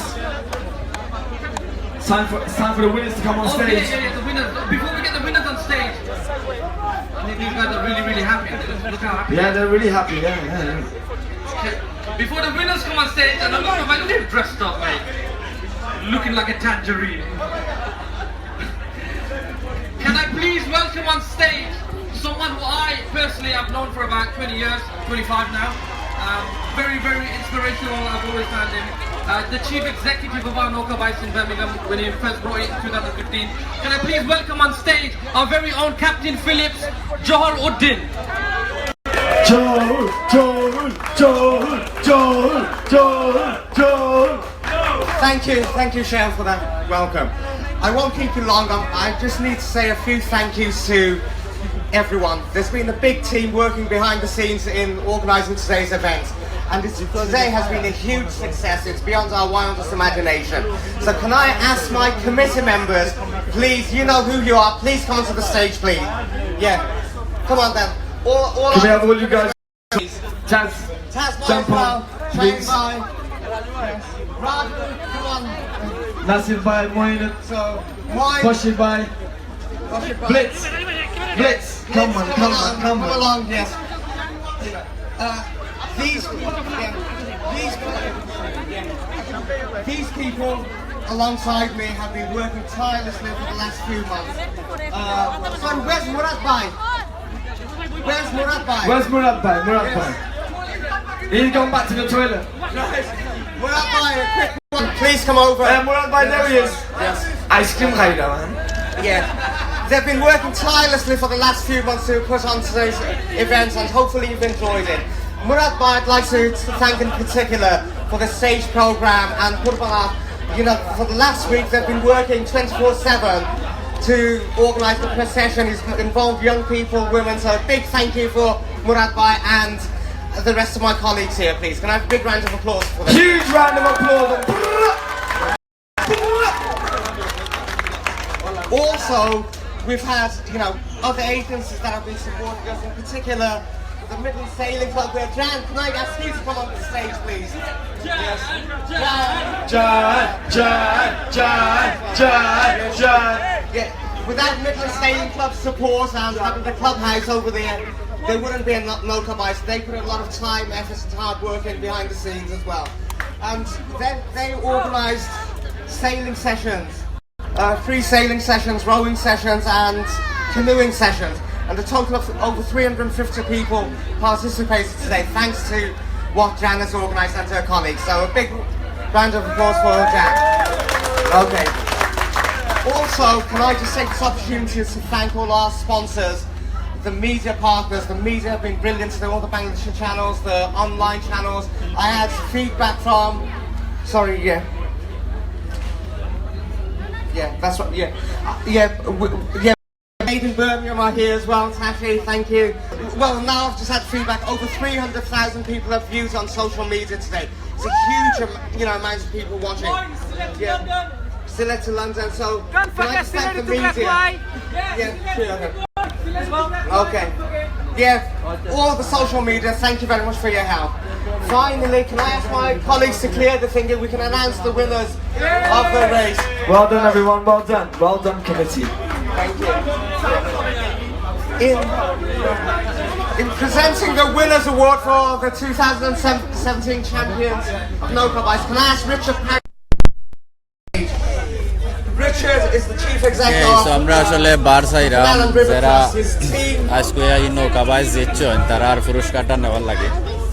It's time for, it's time for the winners to come on stage. Oh, yeah, yeah, yeah, the winners. Before we get the winners on stage, I think these guys are really, really happy. Look how happy. Yeah, they're really happy. Yeah, yeah, yeah. Okay. Before the winners come on stage, and I'm not, am I looking dressed up, mate? Looking like a tangerine. Can I please welcome on stage someone who I personally have known for about twenty years, twenty-five now. Um, very, very inspirational, I've always found him. Uh, the chief executive of our Noka Bikes in Birmingham when he first brought it in two thousand fifteen. Can I please welcome on stage our very own Captain Phillips, Johar Uddin? Johar, Johar, Johar, Johar, Johar, Johar. Thank you, thank you, Shell, for that welcome. I won't keep you long. Um, I just need to say a few thank yous to everyone. There's been a big team working behind the scenes in organising today's event. And it's, today has been a huge success. It's beyond our wildest imagination. So can I ask my committee members, please, you know who you are, please come onto the stage, please. Yeah, come on then. All, all Can we have all you guys Taz, Taz, jump on, please. Yes. Rod, come on. Nasir bhai, Moin. So, Moin. Khoshi bhai. Khoshi bhai. Blitz. Blitz. Come on, come on, come on. Come along, yes. Uh, these people, yeah, these people, these people alongside me have been working tirelessly for the last few months. Uh, so where's Murad bhai? Where's Murad bhai? Where's Murad bhai? Murad bhai. He's gone back to the toilet. Murad bhai, a quick one. Please come over. Uh, Murad bhai, there he is. Yes. Ice cream খাইলাম, man. Yeah. They've been working tirelessly for the last few months to put on today's event, and hopefully you've enjoyed it. Murad bhai, I'd like to thank in particular for the stage programme and Purba, you know, for the last week they've been working twenty-four seven to organise the procession. It's involved young people, women, so a big thank you for Murad bhai and the rest of my colleagues here, please. Can I have a big round of applause for them? Huge round of applause. Also, we've had, you know, other agencies that have been supporting us, in particular the Midland Sailing Club. Where Jan, can I ask you to come on the stage, please? Yes. Jan. Jan, Jan, Jan, Jan, Jan. Yeah. Without Midland Sailing Club support and having the clubhouse over there, They wouldn't be in Noka Bikes. They put a lot of time, effort, and hard work in behind the scenes as well. And then they organised sailing sessions, uh, free sailing sessions, rowing sessions, and canoeing sessions. And a total of over three hundred fifty people participated today, thanks to what Jan has organised and her colleagues. So a big round of applause for Jan. Okay. Also, can I just take this opportunity to thank all our sponsors, the media partners? The media have been brilliant today, all the Bangladeshi channels, the online channels. I had feedback from, sorry, yeah. Yeah, that's what, yeah. Uh, yeah, w- yeah. Made in Birmingham are here as well, Tashi, thank you. Well, now I've just had feedback. Over three hundred thousand people have viewed on social media today. It's a huge, am- you know, amount of people watching. Yeah. Sylhet to London, so can I just thank the media? Yeah, sure. Okay. Yeah, all the social media, thank you very much for your help. Finally, can I ask my colleagues to clear the thing and we can announce the winners of the race? Well done, everyone. Well done. Well done, committee. Thank you. In, in presenting the Winners Award for the two thousand seventeen champions of Noka Bikes, can I ask Richard Parry? Richard is the chief executive. Okay, so আমরা আসলে বার্সাইরা যারা আজকে এই নৌকা বাইচ জিতছইন, তারার পুরস্কারটা নেওয়ার লাগি।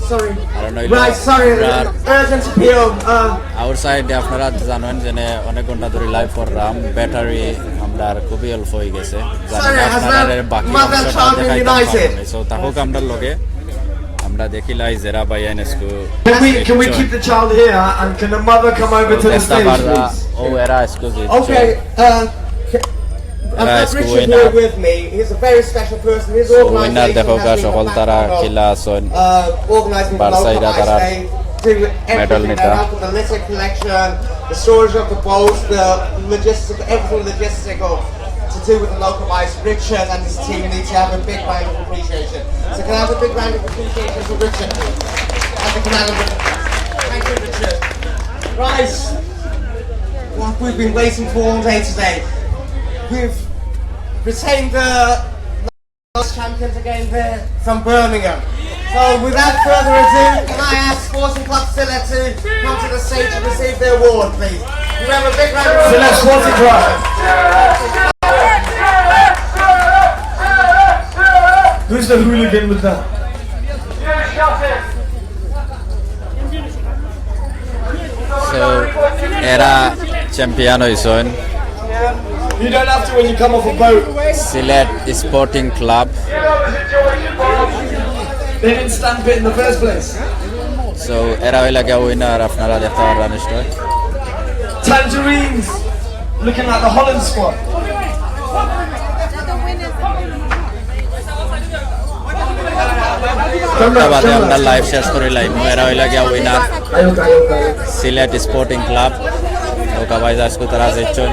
Sorry. কারণ হইলো right, sorry, urgent appeal. আউটসাইডে আপনারা জানেন যে অনেক ঘন্টা ধরে লাইভ করলাম, ব্যাটারি আমরার খুবই অল্প হয়ে গেছে। জানি না আপনারা বাকি অংশটা দেখাইতাম পারবো না। So থাকুক আমরার লগে, আমরা দেখিলাই যেরা ভাইয়াইন আজকে। Can we, can we keep the child here and can the mother come over to the stage, please? ও এরা আজকে জিতছে। Okay, uh, I've got Richard here with me. He's a very special person. His organisation has been the backbone of the Noka Bikes. Winner দেখো গা, সকল তারা কিলা আছইন। Organising the Noka Bikes, they do everything. They help with the litter collection, the storage of the boats, the logistic, everything logistical to do with the Noka Bikes. Richard and his team need to have a big round of appreciation. So can I have a big round of appreciation for Richard, please? As the commander. Thank you, Richard. Right. What we've been waiting for all day today. We've retained the champions again there from Birmingham. So without further ado, can I ask Sporting Club Sylhet to come to the stage and receive the award, please? Can we have a big round of applause? Sylhet Sporting Club. Who's the hooligan with that? So, এরা চ্যাম্পিয়ন হইছইন। You don't have to when you come off a boat. Sylhet sporting club. They didn't stamp it in the first place. So, এরা হইলা গিয়া উইনার, আপনারা দেখতে পারবেন নিশ্চয়। Tangerines, looking like the Holland squad. বাদে আমরা লাইভ শেষ করি লাইভ। এরা হইলা গিয়া উইনার, সিলেট স্পোর্টিং ক্লাব। নৌকা বাইচ আজকে তারা জিতছইন,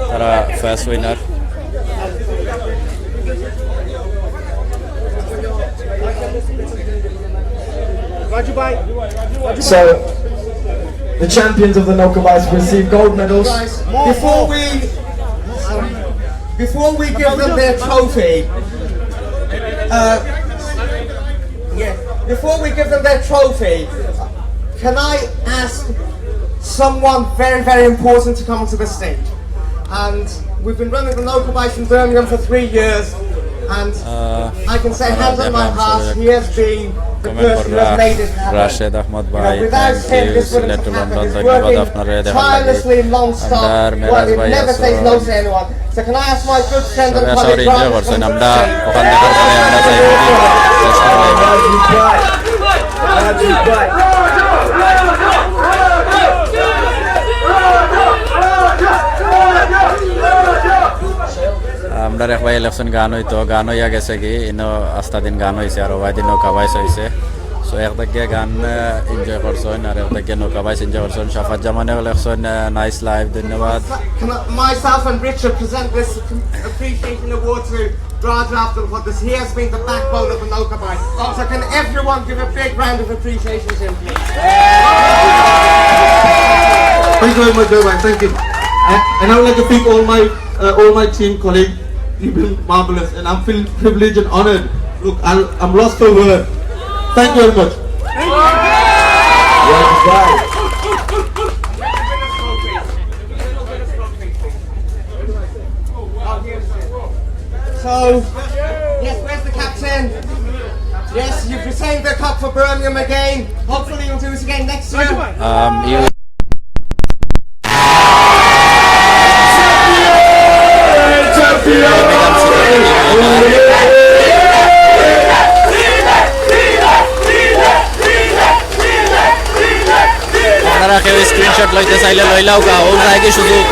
তারা first winner. So, the champions of the Noka Bikes receive gold medals. Before we, before we give them their trophy, uh, yeah, before we give them their trophy, can I ask someone very, very important to come onto the stage? And we've been running the Noka Bikes in Birmingham for three years, and I can say hand on my heart, he has been the person who has made it happen. Rashed Ahmed ভাই, without him, this wouldn't have happened. He's working tirelessly, non-stop, never says no to anyone. So can I ask my good friend and colleague, Brian, to come to the stage? আমরা ওখান দেখার পরে আমরা যাই। আমরার এক ভাই ইলেকশন গান হইতো, গান হইয়া গেছে কি, ইনো আস্তা দিন গান হইছে, আর ওবায়দি নৌকা বাইচ হইছে। So, একদিকে গান এনজয় করছইন, আর একদিকে নৌকা বাইচ এনজয় করছইন। শাফাত জামানে ইলেকশন, নাইস লাইভ, ধন্যবাদ। Can I, myself and Richard present this appreciation award to Raja Abdul Quddus. He has been the backbone of the Noka Bikes. So can everyone give a big round of appreciation to him, please? Thank you very much, Joe. Thank you. And, and I would like to thank all my, uh, all my team colleagues. You've been marvelous, and I feel privileged and honored Look, I'm, I'm lost for words. Thank you very much. So, yes, where's the captain? Yes, you've retained the cup for Birmingham again. Hopefully you'll do it again next year. Um, you আপনারা কেউ স্ক্রিনশট লইতে চাইলে লইলাও গা, ও জায়গায় সুযোগ।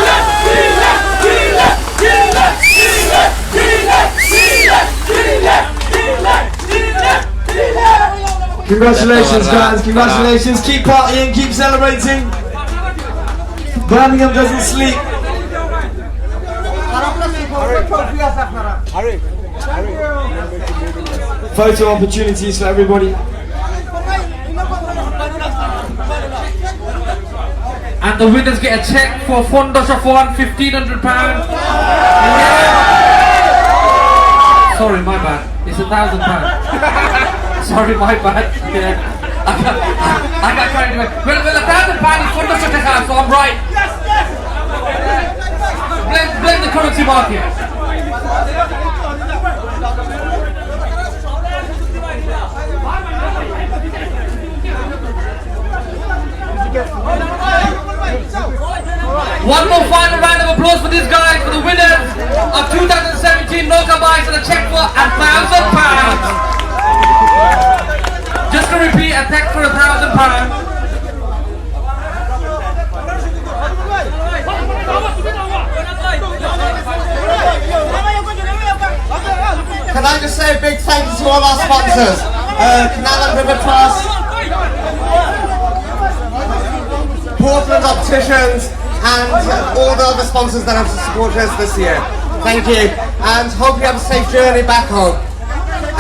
Congratulations, guys. Congratulations. Keep partying, keep celebrating. Birmingham doesn't sleep. Photo opportunities for everybody. And the winners get a cheque for Fundasha for fifteen hundred pounds. Sorry, my bad. It's a thousand pounds. Sorry, my bad. Yeah. I got, I got carried away. Well, well, a thousand pounds is Fundasha, so I'm right. Blame, blame the currency market. One more final round of applause for these guys, for the winners of two thousand seventeen Knockabout Boys, and a cheque for a thousand pounds. Just to repeat, a cheque for a thousand pounds. Can I just say a big thank you to all our sponsors, uh, Canal and River Trust, Portland Opticians, and all the other sponsors that have supported us this year. Thank you, and hope you have a safe journey back home.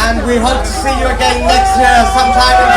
And we hope to see you again next year sometime in